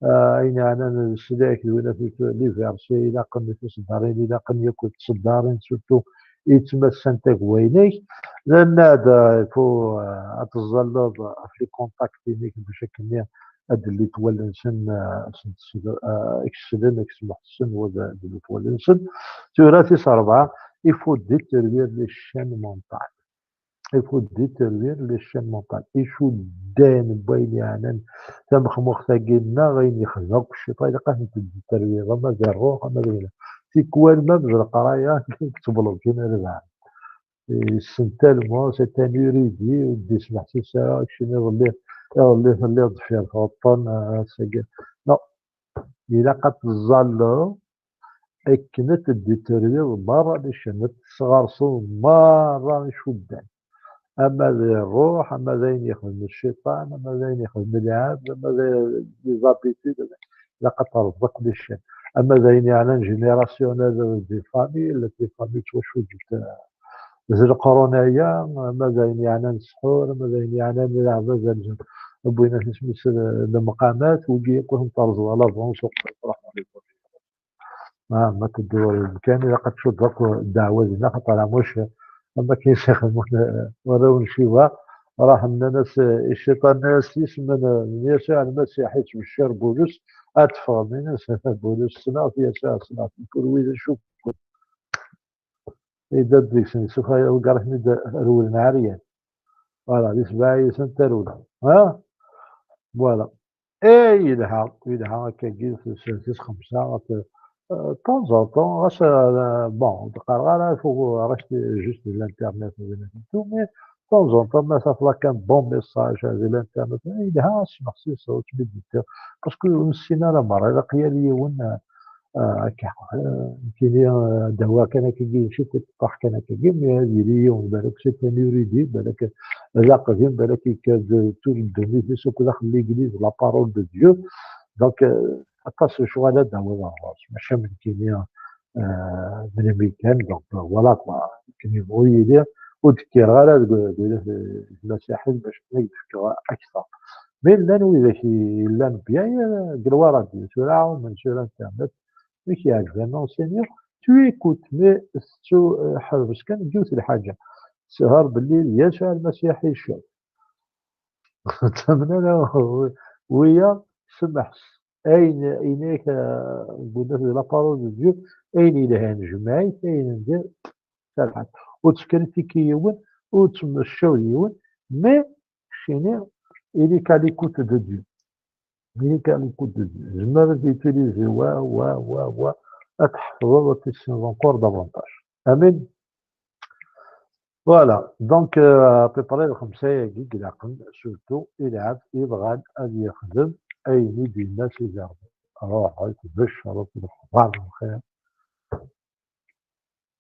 ah, ayen yeɛnan leslak d win at les versets ilaqen, tiseddarin ilaqen yakk d tseddarin, surtout i yettmassen tagwa-inek. Nenna-d, ah, il faut, ah, ad teẓẓalleḍ ɣef les contacts-inek bac akken ad d-llit wallen-nsen, ah, ad sen-tesl-, ah, ad k-slen, ad k-smuḥsen, wa d, ad d-llit wallen-nsen. Tura tis ṛebɛa, il faut détruire les chaînes mentales. Il faut détruire les chaînes mentales. Icuddan n wayen yeɛnan tamexmuxt-agi neɣ ayen yexdem akk cciṭan, ilaq ad tent-id-détruire, ama d ṛṛuḥ, ama d winna. Tikwal, ma d leqraya, tettbelḍ kan ar da. Yessen tellement, c'est un érudit, ur d-yesmeḥsis ara, keččini iḍelli, iḍelli telliḍ deffir tɣeṭṭen, ah, ass-agi. Non, ilaq ad teẓẓalleḍ akken ad t-id-terwiḍ merra les chaînes, ad tesɣerseḍ merra icuddan. Ama d ṛṛuḥ, ama d ayen yexdem cciṭan, ama d ayen yexdem lɛebd, ama d les habitudes, ilaq ad terẓeḍ akk les chaînes. Ama d ayen yeɛnan générationnel des familles, les familles ttwacuddent, eh, d leqrun aya, ama d ayen yeɛnan ssḥur, ama d ayen yeɛnan leɛbada n, wwin-as isem-is, lemqamat, wigi yakk ad ten-terẓeḍ à l'avance, uqbel ad truḥeḍ ɣer Ah, ma tedduḍ ɣer umkan, ilaq ad tcuddeḍ akk ddeɛwa dinna, xaṭer ɛmuc, am wakken i s-ixedmen, eh, warraw n Ciba, raḥen nnan-as, eh, i cciṭan, nnan-as s yisem n, n Yasuɛ Lmasiḥ i ttbecciṛ Bulus, ad teffɣem, nnan-as Bulus, ssneɣ-t, Yasuɛ ssneɣ-t, kunwi d acu-ken? Yedda-d deg-sen, yessufeɣ lgerḥ-nni, rewlen ɛeryan. Voilà, di sebɛa yid-sen tarewla. Ha? Voilà. Eh, yelha, yelha akkagi, tis, tis xemsa, eh, de temps en temps, ɣas, eh, bon, ur d-qqareɣ ara, il faut rester juste de l'internet, mais de temps en temps, ma tafeḍ akka un bon message de l'internet, eh, yelha, smeḥsis, ur tt-id-yettaɣ, parce que ur nessin ara merra, ilaq yal yiwen, eh, Ah, akka. Ah, nekkini, ah, ad d-awiɣ kan akkagi, mačči teṭṭeḥ kan akkagi, mi ad yili yiwen, balak c'est un érudit, balak d aqdim, balak yekker-d tul n ddunit-is akk daxel n l'église, la parole de Dieu. Donc, euh, aṭas n lecɣal ad d-tawiḍ ɣer ɣur-s, mačči am nekkini, ah, melmi kan, donc, euh, voilà quoi. Nekkini ur yili, ur d-kkireɣ ara deg, deg, deg Lmasiḥi, bac ad k-d-fkeɣ akteṛ. Mais llan widak i, yellan bien, euh, deg lwaradi, tura ɛumen sur internet, mi k-yeɛǧeb un enseignement, tu écoutes, mais tettu, eh, ḥerbes kan deg yiwet lḥaǧa. Sher belli d Yasuɛ Lmasiḥ i ccaf. Tamnala, wiya, semmeḥ. Ayen, ayen ak, eh, nqul-ak de la parole de Dieu, ayen yelhan, jmeɛ-it, ayen n dir, serreḥ-it. Ur ttkritiki yiwen, ur tmeccaw yiwen, mais keččini, il est à l'écoute de Dieu. Mini qualité de vie. Tzemreḍ ad utiliser wa, wa, wa, wa. Ad tḥefḍeḍ, ad tissineḍ encore davantage. Amin. Voilà. Donc, euh, à peu près lxemsa-agi i ilaqen, surtout, i lɛebd yebɣan ad yexdem ayen i d-yenna Sidi Ṛebbi. Ruḥet, tbecreḍ lexbar n lxir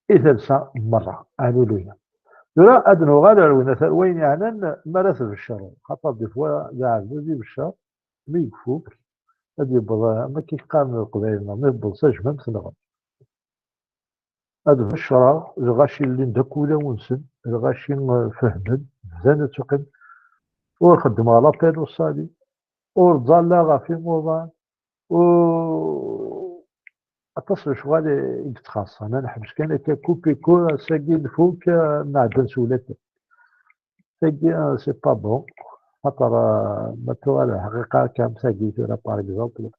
i talsa merra. Alléluia. Tura ad nuɣal ar winat ar wayen yeɛnan mi ara tbecreḍ. Xaṭer des fois d aɛebd ad ibeccer, mi yefuk, ad yewweḍ, am akka i qqaren Leqbayel, neɣ mi yewweḍ s ajmam tenɣel. Ad beccreɣ lɣaci llin d akk ulawen-nsen, lɣaci, eh, fehmen, bdan ad tuqim. Ur xeddmeɣ la peine au salut, ur ḍalleɣ ɣef imuḍan, ur, aṭas n lecɣal i yettxaṣṣan. Ad neḥbes kan akka, copier court, ass-agi nfuk, eh, nɛedda neswel akka. Tagi, eh, c'est pas bon. Xaṭer, eh, ma tuɣal lḥaqiqa akka am tagi tura, par exemple,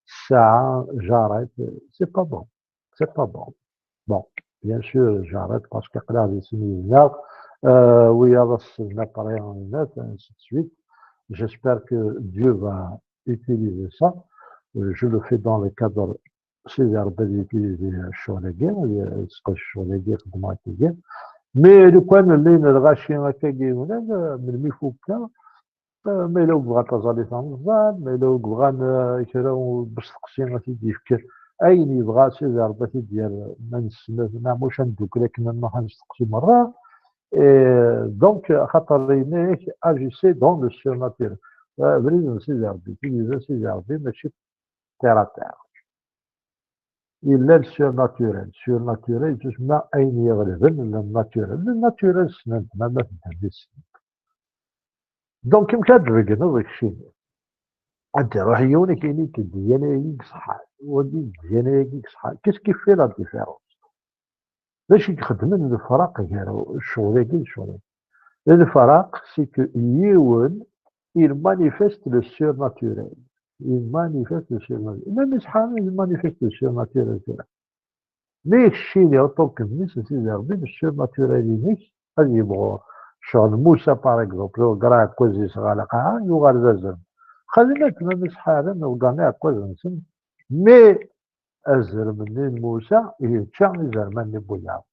ssaɛa jarret, c'est pas bon. C'est pas bon. Bon, bien sûr, jarret parce que aql-aɣ di sin yid-neɣ, euh, wiyaḍ ad sellen après en net, ainsi de suite. J'espère que Dieu va utiliser ça. Euh, je le fais dans le cadre, Sidi Ṛebbi ad yutiliser ccɣel-agi, ad yesqedc ccɣel-agi, xedmeɣ akkagi. Mais lukan llin lɣaci akkagi, melmi fukkeɣ, Eh, ma yella ur yebɣa taẓallit ad neẓẓal, ma yella ur yebɣan, eh, kra n usteqsi ad t-id-yefk, ayen yebɣa Sidi Ṛebbi ad t-id-yerr, ma nessen, neɣ maca neddukel akken ad nruḥ ad nesteqsi merra. Eh, donc, axaṭer yenna-yak, agissez dans le surnaturel. Eh, abrid n Sidi Ṛebbi, tigzi n Sidi Ṛebbi, mačči terre à terre. Yella le surnaturel. Surnaturel, yettusemma ayen yeɣleben le naturel. Le naturel ssnen-t, ma, ma teddam di ssnen. Donc, amek ad d-tbeggneḍ keččini? Ad d-iruḥ yiwen ad k-yini, deg-, deg-, yan ayagi i iṣeḥḥan, wagi deg-, yan ayagi i iṣeḥḥan. Qu'est-ce qui fait la différence? D acu i ixeddmen lefraq gar ccɣel-agi d ccɣel-agi? Lefraq, c'est que yiwen, il manifeste le surnaturel. Il manifeste le surnaturel. Même iṣeḥḥan, il manifeste le surnaturel tura. Mais keččini, en tant que mmi-s n Sidi Ṛebbi, le surnaturel-inek, ad yebɣu ccɣel Musa, par exemple, ur yegra aɛekkaz-is ɣer lqaɛa, yuɣal d azrem. Xedmet, même iṣeḥḥaren, ur gran aɛekkaz-nsen, mais azrem-nni n Musa yečča izerman-nni n wiyaḍ.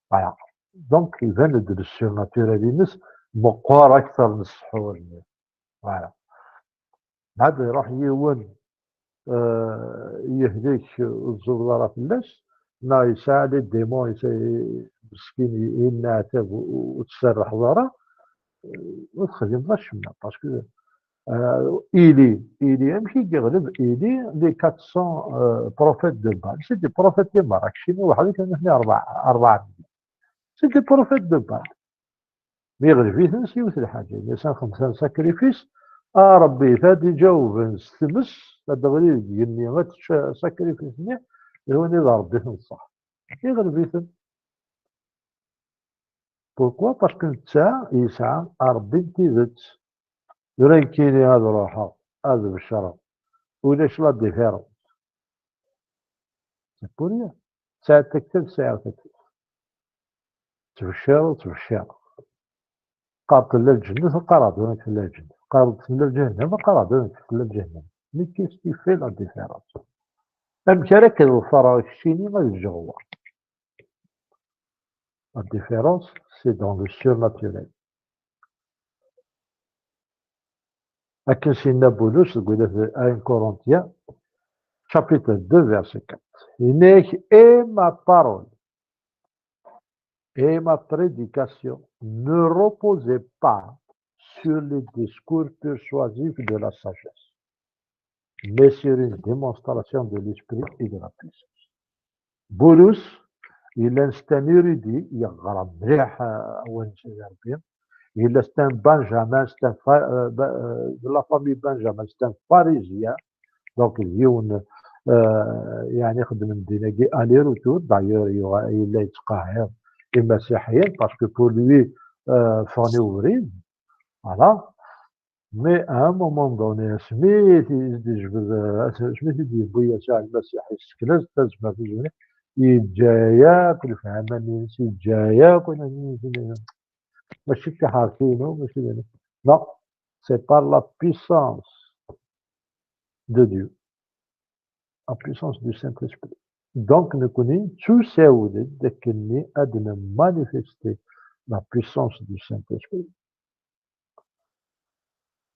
Voilà. Donc, iban-d le surnaturel-ines meqqer akter n ssḥur-nni. Voilà. Ad iruḥ yiwen, euh, yehlek, ur tẓubeḍ ara fell-as, neɣ yesɛa les démons, yesɛa, meskin, yenneɛtab, ur, ur tserrḥeḍ ara, euh, ur texdimeḍ acemma, parce que, euh, Élie, Élie, amek i yeɣleb Élie les quatre cents, euh, prophètes de Baal? C'est des prophètes i merra, keččini weḥd-k, nitni rebɛa, rebɛa. C'est des prophètes de Baal. Mi yeɣleb-iten s yiwet lḥaǧa, yenna-asen xedmet sacrifice, a Ṛebbi, ad d-iǧawben s tmes, ad d-teɣli deg yigenni, ad tečč sacrifice-nni, d win i d Ṛebbi-ten ṣṣeḥ. Yeɣleb-iten. Pourquoi? Parce que netta yesɛa Ṛebbi n tidet. Tura nekkini ad ruḥeɣ, ad beccreɣ. Ulac la différence. C'est pour rien. Tesɛiḍ taktabt, tesɛiḍ taktabt. Ttbeccireḍ, ttbeccireḍ. Qqareḍ tella lǧennet, qqareɣ-d ur tella lǧennet. Qqareḍ tella lǧehennam, qqareɣ-d ur tella lǧehennam. Mais qu'est-ce qui fait la différence? Amek ara k-ḍefreɣ keččini ad ǧǧeɣ wa? La différence, c'est dans le surnaturel. Akken s-yenna Bulus deg widak, un Corinthiens, chapitre deux, verset quatre. Yenna-yak, et ma parole et ma prédication ne reposaient pas sur les discours persuasifs de la sagesse, mais sur une démonstration de l'esprit et de la puissance. Bulus, yellan c'est un érudit, yeɣra mliḥ, euh, awal n Sidi Ṛebbi. Yella c'est un Benjamin, c'est un fa-, euh, ba-, euh, de la famille Benjamin, c'est un pharisien. Donc, d yiwen, euh, yeɛni xeddmen din-agi aller-retour. D'ailleurs, yuɣa-, yella yettqehhir imasiḥiyen, parce que pour lui, euh, ffɣen i ubrid. Voilà. Mais à un moment donné, asmi i t-id-yejbed, euh, asmi i t-id-yewwi Yasuɛ Lmasiḥ, yessekles tazmert i zemren, yeǧǧa yakk lefhama-nni-ines, yeǧǧa yakk ayen-nni-ines. Mačči d tiḥerci-inu, mačči d, non, c'est par la puissance de Dieu. La puissance du Saint-Esprit. Donc, nekkni nettusawel-d akken ad nmanifester la puissance du Saint-Esprit.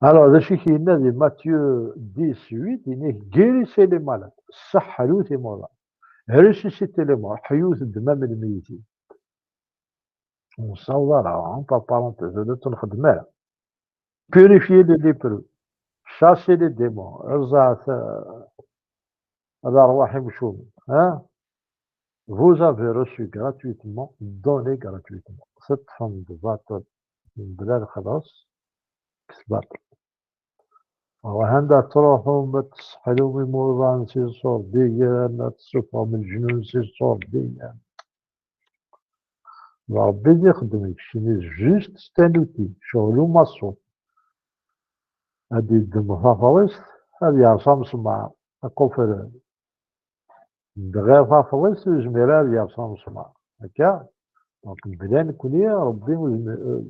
Alors, d acu i k-yenna di Matthieu dix-huit, yenna-k: guérissez les malades, sseḥlut imuḍan, ressuscitez les morts, ḥyut ddmam n lmeyytin. Ur nessaweḍ ara, entre parenthèses, ur tt-nxeddem ara. Purifiez les lépreux, chassez les démons, ṛeẓẓɛet, euh, lerwaḥ imcumen, hein? Vous avez reçu gratuitement, donnez gratuitement. Teṭṭfem-d baṭel, mebla lexlaṣ, kkes baṭel. Anda ad tṛuḥum ad tesseḥlum imuḍan s iṣurdiyen, ad tessufɣem leǧnun s iṣurdiyen? D Ṛebbi i d-ixeddmen, keččini juste c'est un outil, ccɣel umaṣṣut. Ad d-yeddem tafḍist, ad yerṣ amesmaṛ, aqufran. Dɣa tafḍist ur yezmir ara ad yerṣ amesmaṛ. Akka? Donc, mebla nekkni, Ṛebbi ur yezmir, euh,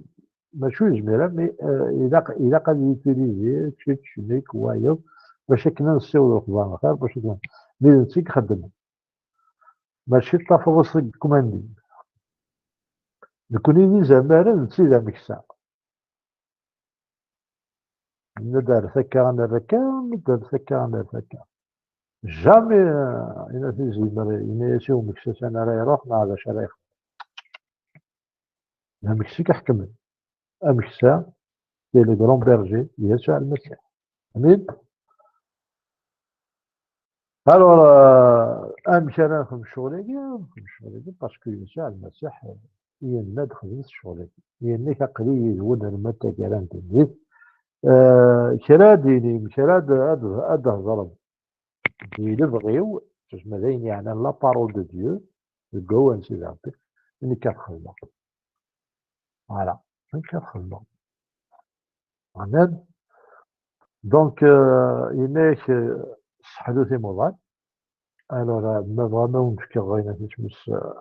mačči ur yezmir ara, mais, euh, ilaq, ilaq ad yutilizi kečč, nekk, wayeḍ, bac akken ad nessiweḍ lexbar n lxir, bac akken, d netta i ixeddmen. Mačči d tafḍist deg kumandi. Nekkni d izamaren, d tid ameksa. Nna-d ar takka, nerr akka, nna-d ar takka, nerr takka. Jamais, euh, yenna-t izimer, yenna-yas i umeksa s anwa ara iruḥ, neɣ d acu ara yexdem. D ameksa i iḥekmen. Ameksa, c'est le grand berger, Yasuɛ Lmasiḥ. Amin? Alors, euh, amek ara nexdem ccɣel-agi? Nexdem ccɣel-agi parce que Yasuɛ Lmasiḥ, euh, yenna-d: xedmet ccɣel-agi. Yenna-k: aql-i yid-wen arma d taggara n ddunit. Euh, kra ad d-inim, kra ad, ad, ad d-hedrem di lebɣi-w, tezmer d ayen yeɛnan la parole de Dieu, deg wawal n Sidi Ṛebbi, nekk ad xedmeɣ. Voilà, nekk ad xedmeɣ. Amen. Donc, euh, yenna-yak, euh, sseḥlut imuḍan. Alors, euh, ma bɣam ad wen-fkeɣ ayen isem-is, euh,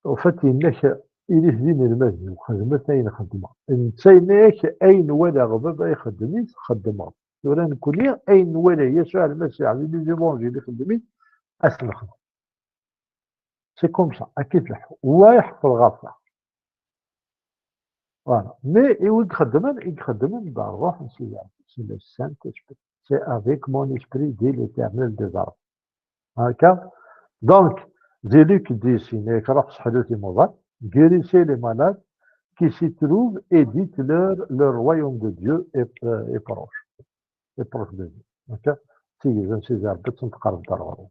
en fait, yenna-k, ilit d inelmaden-iw, xedmet ayen xeddmeɣ. Netta yenna-yak, ayen walaɣ baba ixeddem-it, xeddmeɣ. Tura nekkni, ayen nwala Yasuɛ Lmasiḥ di les évangiles ixeddem-it, ad t-nexdem. C'est comme ça, akka i tleḥḥu. Wa iḥeffeḍ ɣef wa. Voilà. Mais i wi ixeddmen, i ixeddmen d Ṛṛuḥ n Sidi Ṛebbi, c'est le Saint-Esprit. C'est avec mon esprit, dit l'Éternel des armées. D'accord? Donc, di Luc dix, yenna-yak: ruḥ sseḥlut imuḍan, guérissez les malades qui s'y trouvent et dites-leur: le royaume de Dieu est, euh, est proche. Est proche de nous. D'accord? Tigzi n Sidi Ṛebbi ttenqarent ar ɣur-wen.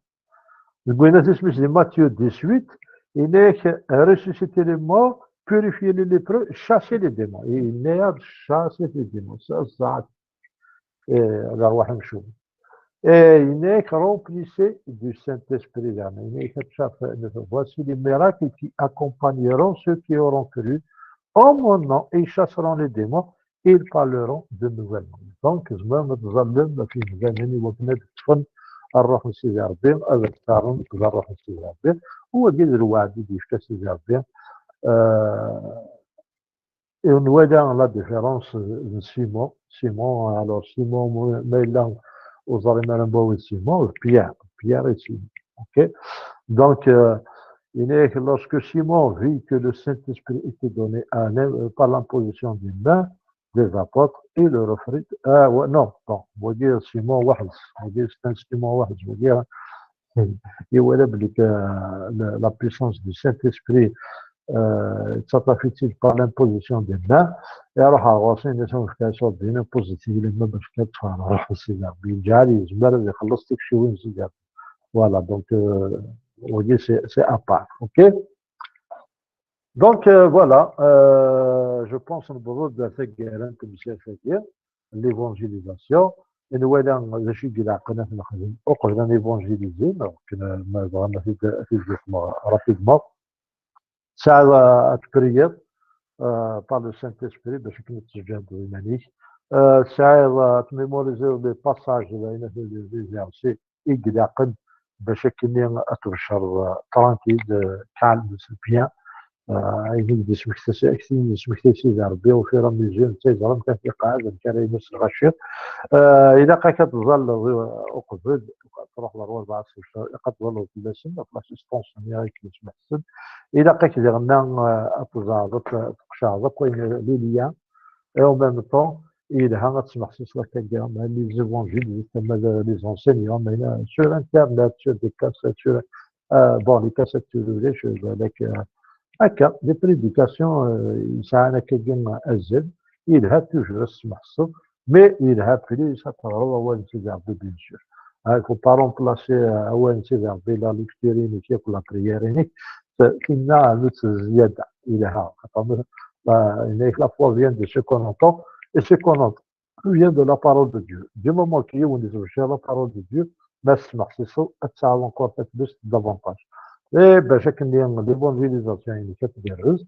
Deg wayen isem-is di Matthieu dix-huit, yenna-yak: ressuscitez les morts, purifiez les lépreux, chassez les démons. Yenna-yak: chassez les démons. Ẓẓɛet, eh, lerwaḥ imcumen. Eh, yenna-yak: remplissez du Saint-Esprit. Yeɛni, yenna-yak: ad taf-, voici les miracles qui accompagneront ceux qui auront cru en mon nom, ils chasseront les démons, ils parleront de nouvelles langues. Donc, tzemrem ad teẓẓallem ɣef yemdanen i wakken ad ṭṭfen Ṛṛuḥ n Sidi Ṛebbi, ad ṭṭaren deg Ṛṛuḥ n Sidi Ṛebbi. U wagi d lweɛd i d-yefka Sidi Ṛebbi. Euh, et on voit là la différence de Simon. Simon, alors Simon, ma yella ur ẓrin ara anwa d Simon, d Pierre. Pierre et Simon. Ok? Donc, euh, il est que lorsque Simon vit que le Saint-Esprit était donné à l'im-, par l'imposition des mains des apôtres, il le refrit. Ah, ouais, non, bon, on va dire Simon Wahd, on va dire c'est un Simon Wahd, on va dire, il voit la, la, la puissance du Saint-Esprit, euh, ça fait par l'imposition des mains, et alors, on va dire, c'est une position des mains, parce que tu vas voir, c'est là, il y a les mains, il y a les mains, voilà, donc, euh, on va dire, c'est, c'est à part, ok? Donc, euh, voilà, euh, je pense qu'on peut dire l'évangélisation. Et nous voyons, je suis de la connaître, on peut évangéliser, donc, euh, mais vraiment, c'est, c'est justement rapidement. Ça va être prié, euh, par le Saint-Esprit, parce que nous sommes déjà de l'humanisme. Euh, ça va être mémoriser les passages de la, de, de, de, aussi, i ilaqen bac akken ad tbecreḍ, euh, tranquille, euh, calme, c'est bien. ayen i d-ismekta, akken i d-ismekta Sidi Ṛebbi, au fur et à mesure, netta yeẓra amek ara t-iqeɛɛed, amek ara yemmes lɣaci. Ah, ilaq-ak ad tẓalleḍ, eh, uqbel, truḥ ɣer walbeɛḍ sibeccar, ilaq ad tẓalleḍ fell-asen, ɣef l'assistance-nni i k-yesmeḥsen. Ilaq-ak diɣenna, eh, ad tẓalleḍ, ad tqeccɛeḍ akk ayen, les liens, et en même temps, yelha ad tesmeḥsiseḍ akkagi, ma les évangiles, ma les enseignements, ma sur Internet, sur des cassettes, sur, euh, bon, les cassettes, ulac, balak, euh, akka, des prédications, euh, yesɛan akkagi azal, yelha toujours ad tesmeḥseḍ, mais yelha plus ad teɣreḍ awal n Sidi Ṛebbi, bien sûr. Ah, il faut pas remplacer, euh, awal n Sidi Ṛebbi, la lecture-inek akk la prière-inek, tinna ɛemmed zzyada, yelha. Xaṭer, euh, la foi vient de ce qu'on entend, et ce qu'on entend vient de la parole de Dieu. Du moment que yiwen yettbecciṛ la parole de Dieu, ma tesmeḥsiseḍ, ad tesɛuḍ encore taflest davantage. Et bac akken l'évangélisation-inek ad tgerrez,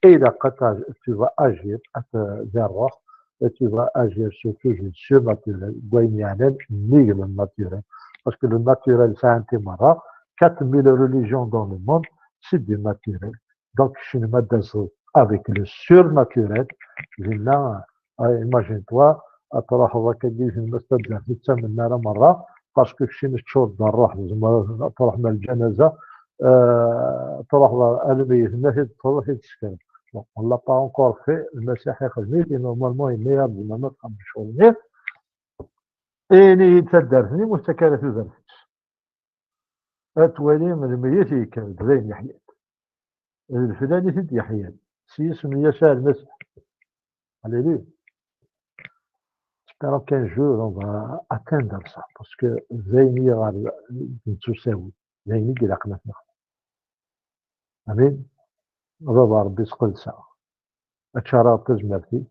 et ilaq ad tag-, tu vas agir, ad t-, di ṛṛuḥ, et tu vas agir sur le surnaturel, deg wayen yeɛnan nnig le naturel. Parce que le naturel, c'est un témoin rare, quatre mille religions dans le monde, c'est du naturel. Donc, keččini ma d-taseḍ avec le surnaturel, dinna, euh, imagine-toi, ad truḥeḍ akkagi, ma s taddart ur ttamen ara merra, parce que keččini teččureḍ d ṛṛuḥ, tzemreḍ ad truḥem ar lǧanaza, euh, truḥeḍ ar lmeyyet, ma t-id-teṭṭfeḍ, ad t-id-teskreḍ. Bon, on l'a pas encore fait, Lmasiḥ ixdem-it, et normalement, yenna-yaɣ-d, tzemrem ad txedmem ccɣel-nni, ini-yi-d taddart-nni, ur tettak ara tudert-is. Ad twali lmeyyet yekker-d, d ayen yeḥyan. D leflan i t-id-yeḥyan. S yisem n Yasuɛ Lmasiḥ. Alléluia. J'espère qu'un jour on va atteindre ça, parce que d ayen i ɣer nettusawi, d ayen i ilaqen ad t-nexdem. Amin. A Baba Ṛebbi, sqedseɣ. Ad ččareɣ tazmert-ik.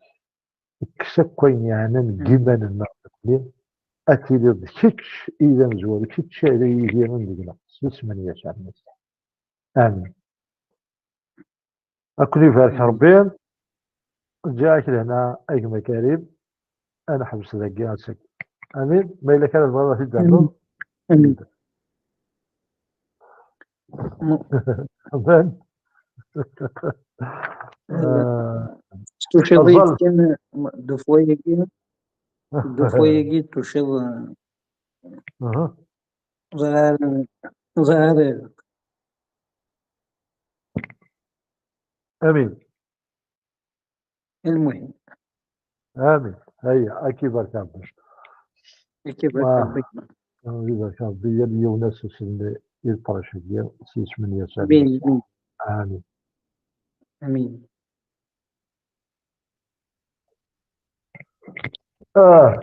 Kkes akk ayen yeɛnan deg iman-nneɣ nekkni. Ad tiliḍ d kečč i d amezwaru, kečč ara yidiren deg-neɣ. S yisem n Yasuɛ Lmasiḥ. Amin. Ad ken-ibarek Ṛebbi. Ǧǧiɣ-ak lehna a gma Karim. Ad neḥbes dagi ass-agi. Amin. Ma yella kra tebɣiḍ ad t-id-ternuḍ? Amin. Amin. Ban. Tuciḍ-iyi-d kan d ufway-agi, d ufway-agi tuciḍ. Aha. Ẓer, ẓer. Amin. المهم. Amin. Aya, ad k-ibarek Ṛebbi. Ad k-ibarek Ṛebbi. Ad k-ibarek Ṛebbi, yal yiwen ass-is i leqrac-agi, s yisem n Yasuɛ. Amin. Amin. Amin. Ah.